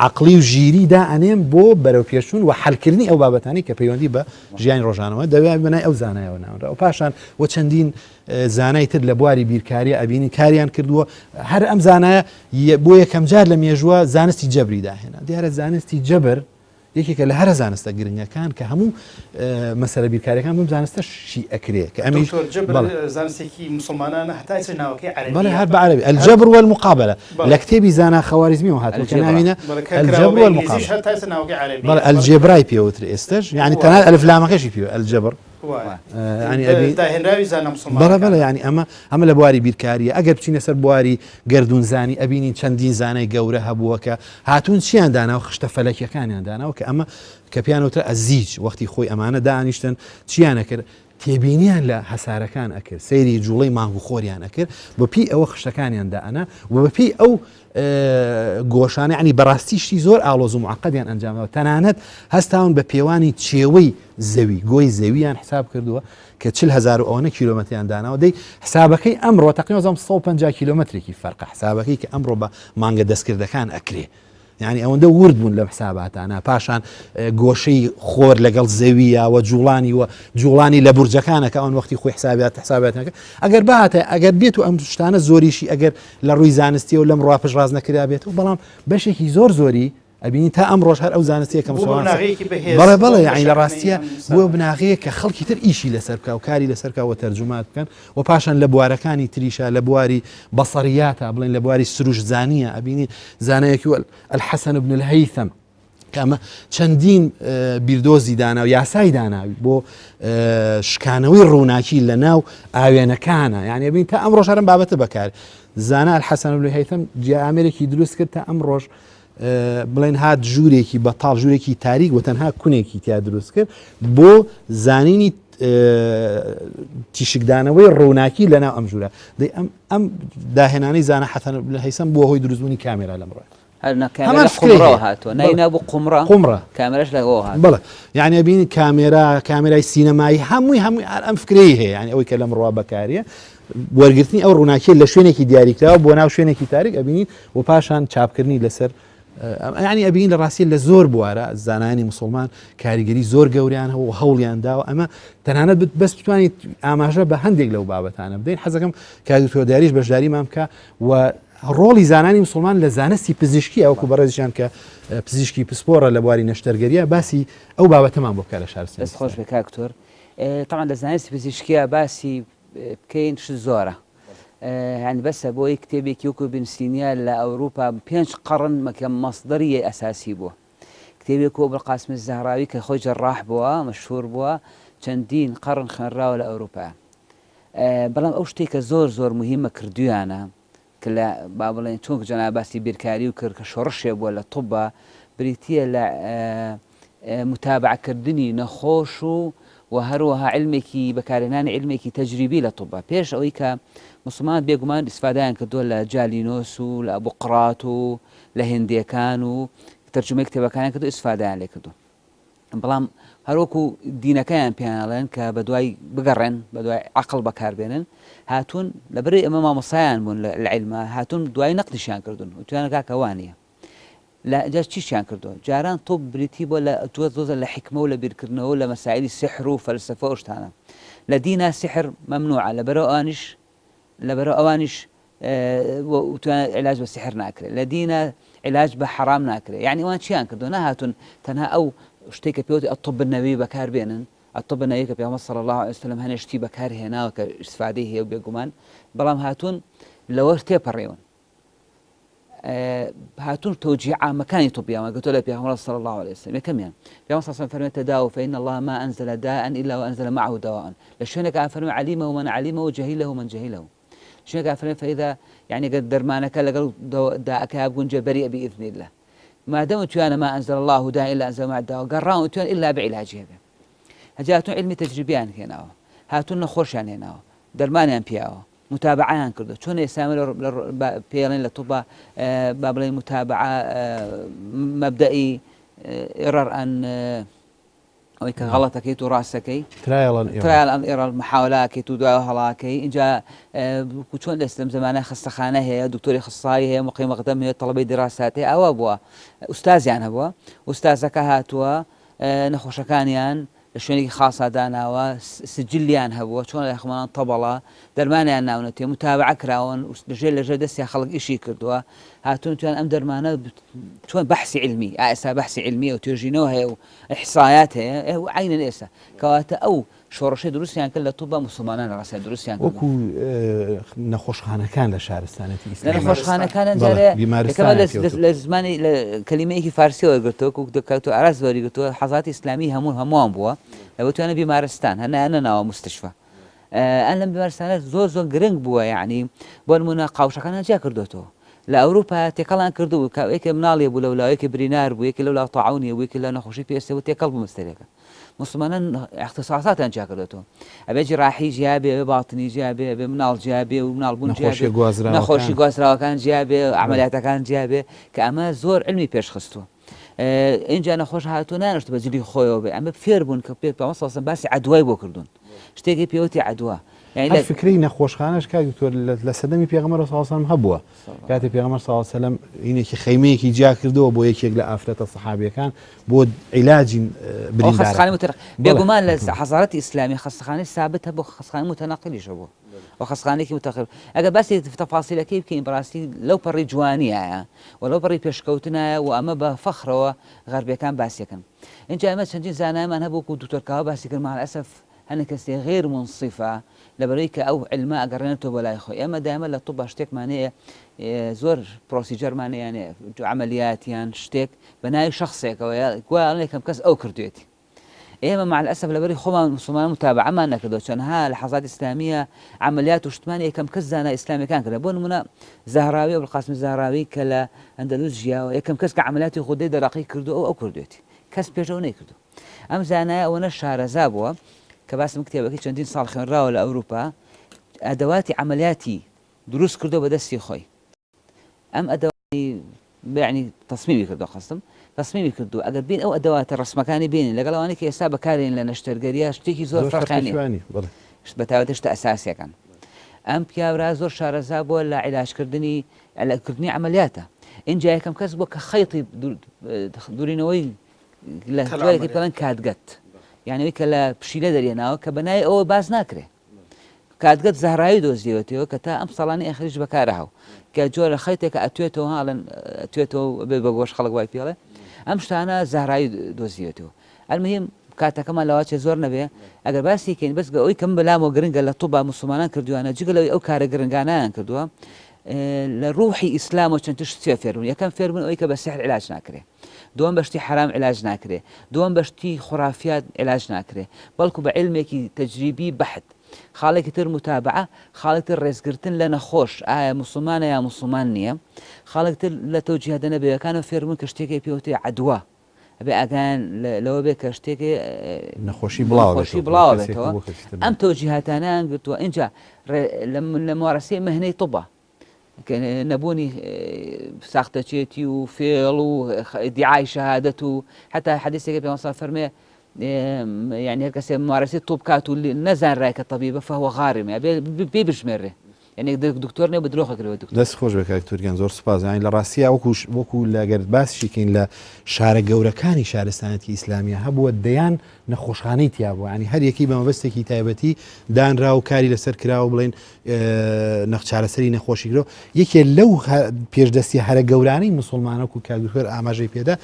عەقڵی و ژیری دائەنێم بۆ بەرەوپێشچوون و حەلکردنی ئەو بابەتانەی کە پەیوەندی بە ژیانی ڕۆژانەوە دەوێ بە ناوی ئەو زانایەوە ناونرا و پاشان و چەندین زانای تر لە بواری بیرکاریە ئەبینین کاریان کردووە. هەر ئەم زانایە بۆ یەکەمجار لە مێژووە زانستی جەبری داهێنا. دیارە زانستی جەبر یەکێکە لە هەرە زانستە گرنگەکان کە هەموو مەسەلە بیرکاریەکان بەم زانستە شی ئەکرێ کە ئەمیش دکتۆر جەبر بەڵێ. زانستێکی موسڵمانانە هەتا ئێستا ناوەکەی عەرەبیە. بەڵێ هەر بە عەرەبی الجبر والمقابلە لە کتێبی زانا خەواریزمیەوە هاتووە کە الجبرا. ناوینە بەڵێ کە کراوە الجبر بە ئینگلیزیش والمقابلە هەتا ئێستا ناوەکەی عەرەبیە. بەڵێ بەڵێ. الجبرای پێ وترێ ئێستاش یانی وایە. تەنانەت ئەلف لامەکەشی پێ الجبر. وایە. یانی ئەبی داهێنراوی زانا بەڵێ موسڵمانەکانە. بەڵێ یانی ئەمە ئەمە لە بواری بیرکاریە ئەگەر بچینە سەر بواری گەردوونزانی ئەبینین چەندین زانای گەورە هەبووە کە هاتوون چیان داناوە خشتە فەلەکیەکانیان داناوە کە ئەمە کە پێیان وترا ئەزیج وەختی خۆی ئەمانە دانیشتن چیان ئەکرد تێبینیان لە هەسارەکان ئەکرد سەیری جوڵەی مانگ و خۆریان ئەکرد بە پێی ئەوە خشتەکانیان دائەنا و بە پێی ئەو گۆشانە ینی بەڕاستی شتی زۆر ئاڵۆز و معقدیان ئەنجامەوە تەنانەت هەستاون بە پێوانی چێوەی زەوی گۆی زەویان حساب کردووە کە 40 هەزار و ئەوەنە کیلۆمەتریان داناوە دەی حسابەکەی ئەمڕۆ تەقریبا وەزانم 150 کیلۆمەترێکی فەرقە حسابەکەی کە ئەمڕۆ بە مانگە دەستکردەکان ئەکرێ یعنی ئەوەندە ورد بوون لەم حساباتانە پاشان گۆشەی خۆر لەگەڵ زەویە و جوڵانی و جوڵانی لە بورجەکانە کە ئەوان وەختی خۆی حسابات حساباتەکە ئەگەر بهاتە ئەگەر بێت و ئەم شتانە زۆریشی ئەگەر لە ڕووی زانستیەوە لەم ڕوا پشتڕاست نەکرابێتەوە بەڵام بەشێکی زۆر زۆری ئەبینی تا ئەمڕۆش هەر ئەو زانستیە کە بوو بە مسوڵمان بناغەیەکی بەهێز بەڵێ بۆ بەڵێ یعنی لە گەشەکردنی ڕاستیە ئەم بووە ئینسانە. بناغەیەک کە خەڵکی تر ئیشی لەسەر بکا و کاری لەسەر بکا و تەرجومات بکەن و پاشان لە بوارەکانی تریشا لە بواری بەسەریاتا بڵێن لە بواری سروشتزانیە ئەبینی زانایەکی وەک الحسن بن الهیثم کە ئەمە چەندین بیردۆزی دانا و یاسای دانا بۆ شکانەوەی ڕووناکی لە ناو ئاوێنەکانە یعنی ئەبین تا ئەمڕۆش هەرم بابەتە بەکار زانا الحسن بن الهیثم جیامێرێکی دروست کرد تا ئەمڕۆش بڵێن هات ژوورێکی بەتاڵ ژوورێکی تاریک و تەنها کونێکی تیا دروست کرد بۆ زانینی تیشکدانەوەی ڕووناکی لەناو ئەم ژوورە دەی ئەم ئەم داهێنانی زانە حەسەن بن هەیسەم بووە هۆی دروستبوونی کامێرا لەمڕۆ هەر نا کامێرا لە قومڕەوە هاتووە ناوی نابوو قومڕە قومڕە کامێرەش لەوەوە هاتووە بەڵێ یعنی ئەبینی کامێرا کامێرای سینەمایی هەمووی هەمووی هەر ئەم فکرەی هەیە یعنی ئەوەی کە لەمڕۆ بەکاریە وەرگرتنی ئەو ڕووناکیە لە شوێنێکی دیاریکراوە بۆ ناو شوێنێکی تاریک ئەبینین و پاشان چاپکردنی لەسەر یعنی ئەبین لە ڕاستی لە زۆر بوارە زانایانی مسلمان کاریگەری زۆر گەوریان هەبوو هەوڵیان داوە ئەمە تەنانەت بەس بتوانیت ئاماژە بە هەندێک لەو بابەتانە بدەین حەزەکەم کاک دکتۆر دیاریش بەشداریمان بکە و ڕۆڵی زانانی مسلمان لە زانستی پزیشکی ئەوکو بەڕێزیان کە پزیشکی پسپۆڕە لە بواری نەشتەرگەریە باسی ئەو بابەتەمان بۆ بکە لە شارستانی دەست خۆش بێ کاک دکتۆر تەبعەن لە زانستی پزیشکیە باسی بکەین شت زۆرە یانی بەسە بۆی کتێبێکی وەکو بن سینیا لە ئەوروپا پێنج قەڕن مەکە مەسدەری ئەساسی بووە کتێبێک وەکو ئەبولقاسم الزەهراوی کە خۆی جەڕاح بووە مەشهور بووە چەندین قەڕن خوێنراوە لە ئەوروپا بەڵام ئەو شتێک کە زۆر زۆر مهمە کردویانە کە لە با بڵێن چۆن جەناب باسی بیرکاری و کرد کە شۆڕشێ بووە لە طوبا بریتییە لە متابعەکردنی نەخۆش و و هەروەها علمێکی بەکارهێنانی علمێکی تەجریبی لە طوبا پێش ئەوەی کە مسلمان بێگومان ئیسفادەیان کردووە لە جالینۆس و لە ئەبوقرات و لە هندیەکان و تەرجومەی کتێبەکانیان کردو ئیسفادەیان لێ کردووە بەڵام هەروەکو دینەکەیان پێیان ئەڵێن کە بەدوای بگەڕێن بەدوای عەقڵ بەکاربێنن هاتوون لەبەرئەوەی ئەمە مامۆستایان بوون لە عیلما هاتوون دوای نەقدیشیان کردوون وتویانە کاکە وانیە. لە جا چیشیان کردووە؟ جاران طب بریتی بووە لە تۆ زۆزە لە حیکمە و لە بیرکردنەوە و لە مەسائیلی سحر و فەلسەفە و شتانە. لە دینا سحر مەمنوعە لەبەرئەوە ئەوانیش لەبەرئەوە ئەوانیش وتویانە عیلاج بە سحر ناکرێت. لە دینا عیلاج بە حەرام ناکرێت. یعنی ئەوان چیان کردووە؟ نەهاتوون تەنها ئەو شتێک کە پێوتی الطب النبوی بەکار بێنن، الطب النبوی کە پێغەمبەر صلی اللە علیه وسلم هەنێ شتی بەکار هێناوە کە ئیستفادەی هەیە و بێگومان، بەڵام هاتوون لەوەش تێپەڕیون. هاتوون تەوجیه عامەکانی طبیان وەرگرتووە لە پێغەمبەر صلی الله علیه وسلم. یەکەمیان پێغەمبەر صلی الله علیه وسلم فەرمووی تداووا فإن الله ما أنزل داء إلا وأنزل معه دواء. لە شوێنێک فەرمووی علمه من علمه وجهله من جهله. شوێنێک فەرمووی فإذا یعنی گەر دەرمانەکە لەگەڵ داءەکە بگونجێ بەریئ بإذن الله. مادەم وتویانە ما أنزل الله داء إلا أنزل معه دواء، گەڕاون وتویان إلا بعلاجه بێ. هەجا هاتوون علمی تەجریبیان هێناوە، هاتوون نەخۆشیان هێناوە، دەرمانیان پیاوە، متابعەیان کردووە. چۆن ئێستا ئێمە پێڵێن لە طوبا با بڵێن متابعە مەبدەئی ئێڕەر ئەن ئەوەی کە غەڵەتەکەیت و ڕاستەکەی trial and error محاولاکەیت و دوای هەڵاکەی. اینجا چۆن لەم زمانە خەستەخانە هەیە، دکتۆری خسایی هەیە، مقیم مقدم هەیە، تەڵەبەی دراسات هەیە، ئاوا بووە. ئوستازیان هەبووە، ئوستازەکە هاتووە نەخۆشەکانیان لە شوێنێکی خاصا داناوە، سجلیان هەبووە، چۆن لە خۆمان تەبەڵە دەرمانیان ناونەتێ، متابعە کراون، لەژێر لەژێر دەستیان خەڵک ئیشی کردووە، هاتوون تویان ئەم دەرمانە چۆن بەحسی علمی، ئێستا بەحسی علمیە و توێژینەوە هەیە و ئیحسایات هەیە، و عینەن ئێستا کەواتە ئەو شۆڕشەی دروستیان کرد لە طوبا موسڵمانان لە ڕاستیا دروستیان کرد. وەکو نەخۆشخانەکان لە شارستانێتی لە ئیسلامی. نەخۆشخانەکان بەڵێ، جارێ بیمارستانیان یەکەمە پێوتووە. لە زمانی لە کەلیمەیەکی فارسیەوە وەرگرتووە، وەکو دکتۆر ئاراس وەریگرتووە، حەزاتی ئیسلامی هەمووان بووە، لە وتویانە بیمارستان، هەر نایان نەناوە مستشفا. ئەن لەم بیمارستانە زۆر زۆر گرنگ بووە، یعنی بۆ نموونە قاوشەکانیان جیا کردوێتەوە. لە ئەوروپا تێکەڵیان کردبوو، کە یەکێ مناڵێ بوو لەولا، یەکێ برینار بوو، یەکێ لەولا تاعونیە بوو، یەکێ لە نەخۆشی پێستێ بوو، تێکەڵ بوو مستەرێکە. موسڵمانان اختصاصاتیان جیا کردوێتەوە، ئەبێ جراحی جیا بێ، ئەبێ باطنی جیا بێ، ئەبێ مناڵ جیا بێ و مناڵ بوون جیا بێ، نەخۆشی گوازراوەکان جیا بێ، عەمەلیاتەکان جیا بێ، کە ئەمە زۆر علمی پێشخستووە. ئینجا نەخۆش هاتووە نانشت بە جلی خۆیەوە بێ، ئەمە فێر بوون کە پێ پێغەمبەر صلی الله علیه و سلم باسی عەدوای بۆ کردوون، شتێکی پێوتی عەدوا. یعنی هەر فکرەی نەخۆشخانەش کاک دکتۆر لە سەردەمی پێغەمبەر صلی الله علیه و سلم هەبووە. کاتێ پێغەمبەر صلی الله علیه و سلم هینێکی خەیمەیەکی جیا کردەوە بۆ یەکێک لە ئافرەتە سەحابیەکان بۆ عیلاجی بریندارەکان. خەستەخانەی متنقل. بێگومان لە حەزارەتی ئیسلامی خەستەخانەی سابت هەبوو، خەستەخانەی متنقلیش هەبوو. و خەستەخانەیەکی متەخر. ئەگەر باسی تەفاسیلەکەی بکەین بەڕاستی لەو پەڕی جوانیایە و لەو پەڕی پێشکەوتنایە و ئەمە بە فەخرەوە غەربیەکان باسیەکەن. ئینجا ئێمە چەندین زانایمان هەبوو وەکو دکتۆر کاوە باسی کرد، مع الاسف هەندێک کەسێ غیر منصفە لەبەرەی کە ئەو علمە ئەگەڕێنێتەوە بۆ لای خۆی. ئێمە دایمە لە طب شتێکمان هەیە زۆر procedure مان هەیە، یانێ عەمەلیات یان شتێک بە ناوی شخصێکەوە گوایە ئەڵێن یەکەم کەس ئەو کردوێتی. ئێمە مع الاسف لەبەری خۆمان موسڵمانان متابعەمان نەکردووە، چەندها لە حەزارەت ئیسلامیە عەمەلیات و شتمان یەکەم کەس زانا ئیسلامیەکان کردە. بۆ نمونە زەهراوی، ئەبولقاسمی زەهراوی کە لە ئەندەلوس ژیاوە، یەکەم کەس کە عەمەلیاتی غودەی دەرەقی کردو ئەو ئەو کردوێتی، کەس پێش ئەو نەیکردو. ئەم زانایە ئەوەنە شارەزا بووە کە باسم کتێبەکەی چەندین ساڵ خوێنراوە لە ئەوروپا، ئەدەواتی عەمەلیاتی دروست کردو بە دەستی خۆی. ئەم ئەدەواتی یعنی تەسمیمی کردو، قەستم تەسمیمی کردو. ئەگەر بین ئەو ئەدەواتە ڕسمەکانی بینین لەگەڵ ئەوانەی کە ئێستا بەکارێن لە نەشتەرگەریە، شتێکی زۆر فەرقیان نییە، بە تایبەتی شتە ئەساسیەکان. ئەم پیاورا زۆر شارەزا بووە لە عیلاجکردنی کردنی عەمەلیاتە. ئینجا یەکەم کەس بووە کە خەیتی دوورینەوەی لە جۆرێکی پێڵێن catgut، یعنی ئەوەی کە لە پشیلە دەرێناوە کە بە ناوی ئەوە باس ناکرێ. catgut زەهراوی دۆزیوەتەوە کە تا ئەم ساڵانەی ئەخریش بەکارە هەو، کە جۆرە خەیتێکە ئەتوێتەوە، هاڵێن ئەتوێتەوە بێ بە گۆش خەڵک وای پێڵێ. ئەم شتانە زەهراوی دۆزیوەتەوە. المهم کاتەکەمان لەواچێ زۆر نەبێ ئەگەر باسی کەین، بەس ئەوەی کە من بەلامەوە گرنگە لە طوبا موسڵمانان کردویانە، جگە لەوەی ئەو کارە گرنگانیان کردووە، لە ڕوحی ئیسلامەوە چەند شت فێربوون. یەکەم فێربوون ئەوەی کە بە سحر علاج ناکرێ، دووەم بە شتی حەرام علاج ناکرێ، دووەم بە شتی خورافیات علاج ناکرێ، بەڵکو بە علمێکی تەجریبی بەحت. خاڵێکی تر متابعە، خاڵێکی تر ڕێزگرتن لە نەخۆش، ئایا موسڵمانە یا موسڵمان نییە. خاڵێکی تر لە تەوجیهاتە نەبەویەکانەوە فێربوون کە شتێکی پێوترێ عەدوا، ئەبێ ئاگایان لەوە بێ کە شتێکی نەخۆشی بڵاو نەخۆشی بڵاو بێتەوە. ئەم تەوجیهاتانیان گرتووە. ئینجا لە ممارەسەی مهنەی طبە نەبوونی ساختەچێتی و فێڵ و ئیدعای شەهادەت و حتا حەدیثێکە پێغەمبەر صلی فەرمێ یعنی هەر کەسێ ممارەسەی طب کات و نەزانرای کە طبیبە فهو غارم، ئەبێ بێ بژمێرێ. یعنی دکتۆر نیە بە درۆ خەکرێ بە دکتۆر. دەست خۆش بێ کاک تورکان زۆر سوپاس یانی لە ڕاستیا وەکو وەکو لە گەر باسیشی کەین لە شارە گەورەکانی شارستانەتی ئیسلامیە هەبووە دەیان نەخۆشخانەی تیا بووە یانی هەر یەکەی بە مەبەستێکی تایبەتی دانرا و کاری لەسەر کرا و بڵێن نەخ چارەسەری نەخۆشی کرا یەکێ لەو پێشدەستی هەرە گەورانەی مسلمانە و کاک دکتۆر ئاماژەی پێدا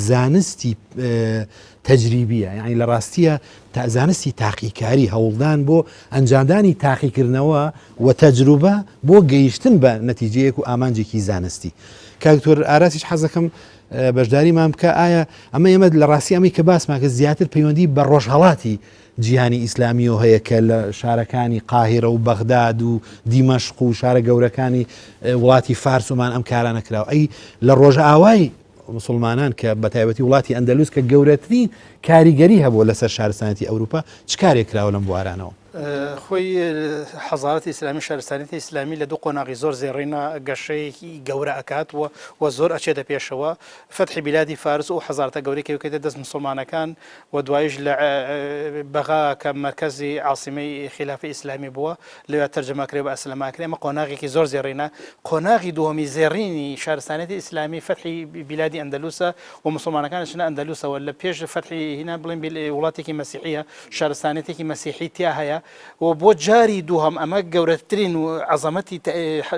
زانستی تەجریبیە یانی لە ڕاستیە تا زانستی تاقیکاری هەوڵدان بۆ ئەنجامدانی تاقیکردنەوە و تەجروبە بۆ گەیشتن بە نەتیجەیەک و ئامانجێکی زانستی. کاک دکتۆر ئاراسیش حەزەکەم بەشداریمان بکە ئایا ئەمە ئێمە لە ڕاستی ئەمەی کە باسمان کرد زیاتر پەیوەندی بە ڕۆژهەڵاتی جیهانی ئیسلامیەوە هەیە کە لە شارەکانی قاهیرە و بەغداد و دیمەشق و شارە گەورەکانی وڵاتی فارس ومان ئەم کارانە کراوە ئەی لە ڕۆژئاوای موسڵمانان کە بە تایبەتی وڵاتی ئەندەلوس کە گەورەترین کاریگەری هەبووە لەسەر شارستانیەتی ئەوروپا چ کارێک کراوە لەم بوارانەوە؟ خۆی حەزارەتی ئیسلامی شارستانیەتی ئیسلامی لە دوو قۆناغی زۆر زێڕینە گەشەیەکی گەورە ئەکات و و زۆر ئەچێتە پێشەوە فەتحی بیلادی فارس و حەزارەتە گەورەی کە کەوتە دەست مسوڵمانەکان و دوایش لە بەغا کە مەرکەزی عاسیمەی خیلافەی ئیسلامی بووە لەوێ تەرجەمە کرێ و بە ئەسلەمە کرێ ئەمە قۆناغێکی زۆر زێڕینە قۆناغی دووەمی زێڕینی شارستانیەتی ئیسلامی فەتحی بیلادی ئەندەلوسە و مسوڵمانەکان ئەچنە ئەندەلوسەوە لە پێش فەتحی هینا بڵێن وڵاتێکی مەسیحیە شارستانیەتێکی مەسیحی تیا هەیە و بۆ جاری دووهەم ئەمە گەورەترین و عەزەمەتی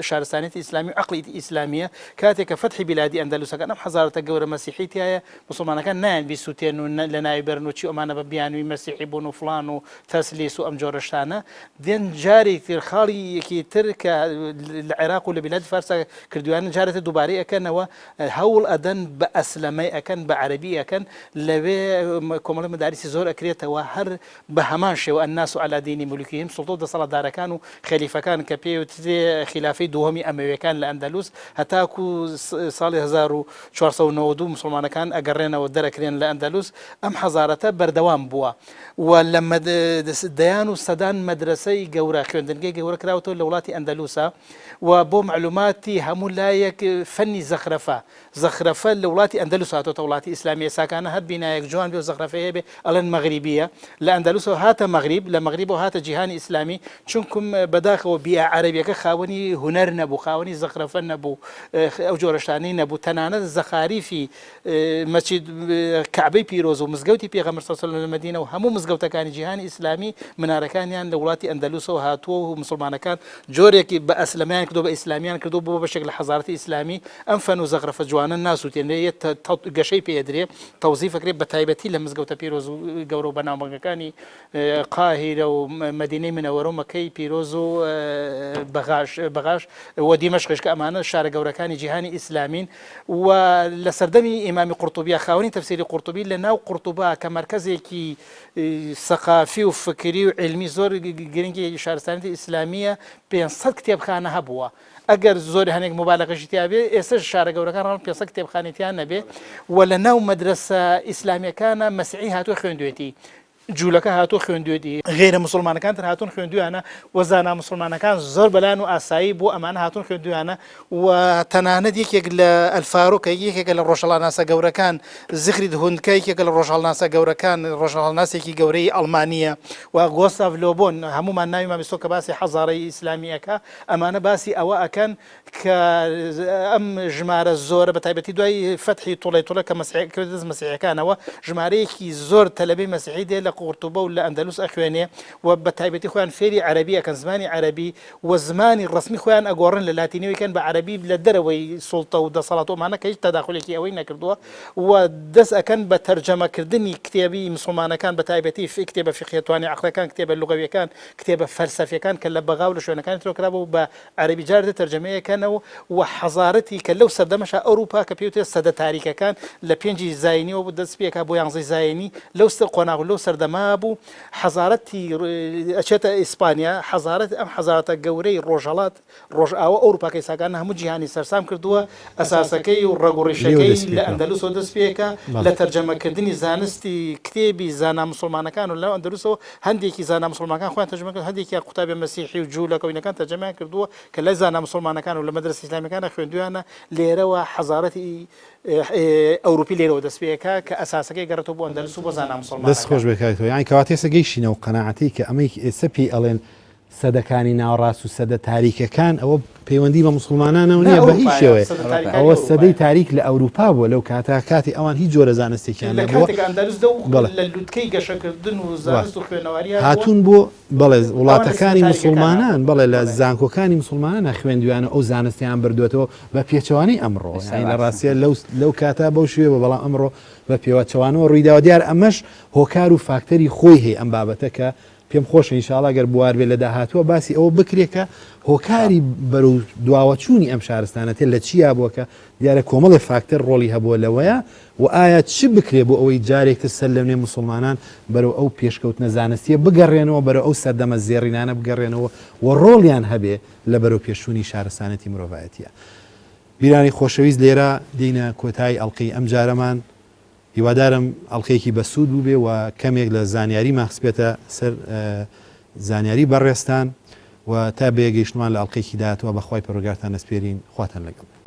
شارستانیەتی ئیسلامی و عەقڵی ئیسلامیە کاتێک کە فەتحی بیلادی ئەندەلوسەکان ئەم حەزارەتە گەورە مەسیحی تیایە موسڵمانەکان نایەن بیسوتێن و لەناوی بەرن و چی ئەمانە بە بیانوی مەسیحی بوون و فڵان و تەسلیس و ئەم جۆرە شتانە دێن جارێک تر خاڵی یەکی تر کە لە عێراق و لە بیلادی فارسا کردویانە جارێ تر دووبارەی ئەکەنەوە هەوڵ ئەدەن بە ئەسلەمەی ئەکەن بە عەرەبی ئەکەن لەوێ کۆمەڵی مەداریسی زۆر ئەکرێتەوە هەر بە هەمان شێوە الناس علی دین ملوکهم سوڵتە و دەسەڵاتدارەکان و خەلیفەکان کە پێی وترێ خیلافەی دووهەمی ئەمەویەکان لە ئەندەلوس هەتاکو ساڵی 1492 موسڵمانەکان ئەگەڕێنەوە دەرەکرێن لە ئەندەلوس ئەم حەزارەتە بەردەوام بووە و لە دەیان و سەدان مەدرەسەی گەورە خوێندنگەی گەورە کراوەتەوە لە وڵاتی ئەندەلوسە و بۆ مەعلوماتی هەموو لایەک فەنی زەخرەفە زەخرەفە لە وڵاتی ئەندەلوس هاتۆتە وڵاتی ئیسلامی ئێساکانە هەر بینایەک جوان بێ و زەخرەفەی هەبێ ئەڵێن مەغریبیە لە ئەندەلوسەوە هاتە مەغریب لە مەغریبەوە هاتە جیهانی ئیسلامی چونکم بەداخەوە بیئە عەرەبیەکە خاوەنی هونەر نەبوو خاوەنی زەخرەفە نەبوو ئەو جۆرە شتانەی نەبوو تەنانەت زەخاریفی مەسجد کەعبەی پیرۆز و مزگەوتی پێغەمبەر صلی اللە علیه و سلم لە مەدینە و هەموو مزگەوتەکانی جیهانی ئیسلامی منارەکانیان لە وڵاتی ئەندەلوسەوە هاتووە و موسڵمانەکان جۆرێک بە ئەسلەمەیان کردووە بە ئیسلامیان کردووە بۆ بەشێک لە حەزارەتی ئیسلامی ئەم فەن و زەخرەفە جوانە ناسووتێنرێ یە گەشەی پێ ئەدرێ تەوزیف ئەکرێ بە تایبەتی لە مزگەوتە پیرۆز و گەورە و بەناوبانگەکانی قاهیرە و مەدینەی منەوەرە و مەکەی پیرۆز و بەغاش بەغاش و دیمەشقیش کە ئەمانە شارە گەورەکانی جیهانی ئیسلامین و لە سەردەمی ئیمامی قورتوبیە خاوەنی تەفسیری قورتوبی لە ناو قورتوبا کە مەرکەزێکی سەقافی و فکری و عیلمی زۆر گرنگی شارستانیەتی ئیسلامیە 500 کتێبخانە هەبووە ئەگەر زۆر هەنێک موبالەغەشی تیا بێ ئێستەش شارە گەورەکان ڕەنگە 500 کتێبخانەی تیا نەبێ و لە ناو مەدرەسە ئیسلامیەکانە مەسیحی هاتووە خوێندوێتی جوولەکە هاتووە خوێندوێتی غەیرە موسڵمانەکان تر هاتوون خوێندویانە و زانا موسڵمانەکان زۆر بەلایان و ئاسایی بوو ئەمانە هاتوون خوێندویانە و تەنانەت یەکێک لە ئەلفارۆ کە یەکێکە لە ڕۆژهەڵاناسە گەورەکان زیخرید هوندکە یەکێکە لە ڕۆژهەڵناسە گەورەکان ڕۆژهەڵناسێکی گەورەی ئەڵمانییە و گۆستاڤ لۆبۆن هەموومان ناویمان بیستووە کە باسی حەزارەی ئیسلامی ئەکا ئەمانە باسی ئەوە ئەکەن کە ئەم ژمارە زۆرە بە تایبەتی دوای فەتحی توڵێ توڵە کە مەسیح کەوتە دەست مەسیحەکانەوە ژمارەیەکی زۆر تەلەبەی مەسیحی دێ لە قورتوبە و لە ئەندەلوس ئەخوێنێ و بە تایبەتی خۆیان فێری عەرەبی ئەکەن زمانی عەرەبی و زمانی ڕەسمی خۆیان ئەگۆڕن لە لاتینیەوە ئەیکەن بە عەرەبی لە دەرەوەی سوڵتە و دەسەڵات و ئەمانە کە هیچ تەداخولێکی ئەوەی نەکردووە و دەست ئەکەن بە تەرجەمەکردنی کتێبی مسوڵمانەکان بە تایبەتی کتێبە فیقهیە توانی عەقڵەکان کتێبە لوغەویەکان کتێبە فەلسەفیەکان کە لە بەغا و لە شوێنەکانی ترەوە کرابوو بە عەرەبی جار تر تەرجەمەی ئەکەنەوە و حەزارەتی کە لەو سەردەمەشا ئەوروپا کە پێی وترێت سەدە تاریکەکان لە پێنجی زاینیەوە بوو دەست پێکا بۆ یانزەی زاینی لەو قۆناغ و لەو سەردەمە بوو حەزارەتی ئەچێتە ئیسپانیا حەزارەت ئەم حەزارەتە گەورەی ڕۆژهەڵات ڕۆژئاوا ئەوروپا کە ئیساکان هەموو جیهانی سەرسام کردووە ئەساسەکەی و ڕەگ و ڕیشەکەی لە ئەندەلوسەوە دەست پێکا لە تەرجەمەکردنی زانستی کتێبی زانا موسڵمانەکان و لە ئەندەلوسەوە هەندێکی زانا موسڵمانەکان خۆیان تەرجەمە کردووە هەندێکیان قوتابیە مەسیحی و جوولەکە و ئینەکان تەرجەمەیان کردووە کە لای زانا موسڵمانەکان و لە مەدرەسە ئیسلامیەکانە خوێندویانە لێرەوە حەزارەتی ئەوروپی لێرەوە دەست پێکا کە ئەساسەکەی گەڕێتەوە بۆ ئەندەلوس و بۆ زانا دەست خۆش موسڵمانەکان. بێ کاک تۆ یانی کەواتە ئێستا گەیشتینە ئەو قەناعەتەی کە ئەمەی ئێستا پێی ئەڵێن. سەدەکانی ناوەڕاست و سەدە تاریکەکان ئەوە پەیوەندی بە موسڵمانانەوە نییە بە هیچ شێوەیەک ئەوە سەدەی تاریک لە ئەوروپا بووە لەو کاتە کاتی ئەوان هیچ جۆرە زانستێکیان نەبووە هاتوون بۆ بەڵێ وڵاتەکانی موسڵمانان بەڵێ لە زانکۆکانی موسڵمانە خوێندویانە ئەو زانستیان بردوێتەوە بە پێچەوانەی ئەمڕۆ لە ڕاستە لەو کاتە بەو شوێ بە بەڵام ئەمڕۆ بە پێوەچەوانەوە ڕوویداوە دیار ئەمەش هۆکار و فاکتەری خۆی هەیە ئەم بابەتە کە پێم خۆشە ان شاءاللە گەر بوار بێت لە داهاتووە باسی ئەوە بکرێت کە هۆکاری بەرەو دواوەچوونی ئەم شارستانەتە لە چیا بووە کە دیارە کۆمەڵێ فاکتەر ڕۆڵی هەبووە لەوەیە و ئایا چ بکرێت بۆ ئەوەی جارێکتر سەر لەنوێ موسڵمانان بەرەو ئەو پێشکەوتنە زانستیە بگەڕێنەوە بەرەو ئەو سەردەمە زێڕینانە بگەڕێنەوە و ڕۆڵیان هەبێ لە بەرەو پێشچوونی شارستانەتی مرۆڤایەتیە. بیرانی خۆشەویست لێرە دێینە کۆتایی ئەڵقەی ئەمجارەمان. هیوادارم ئەڵقەیەکی بەسوود بووبێ و کەمێک لە زانیاریمان خستبێتە سەر زانیاری بەڕێزتان و تا بەیەکگەیشتنمان لە ئەڵقەیەکی داهاتووە بە خوای پەروەردگارتان ئەسپێرین خواتان لەگەڵ بێ.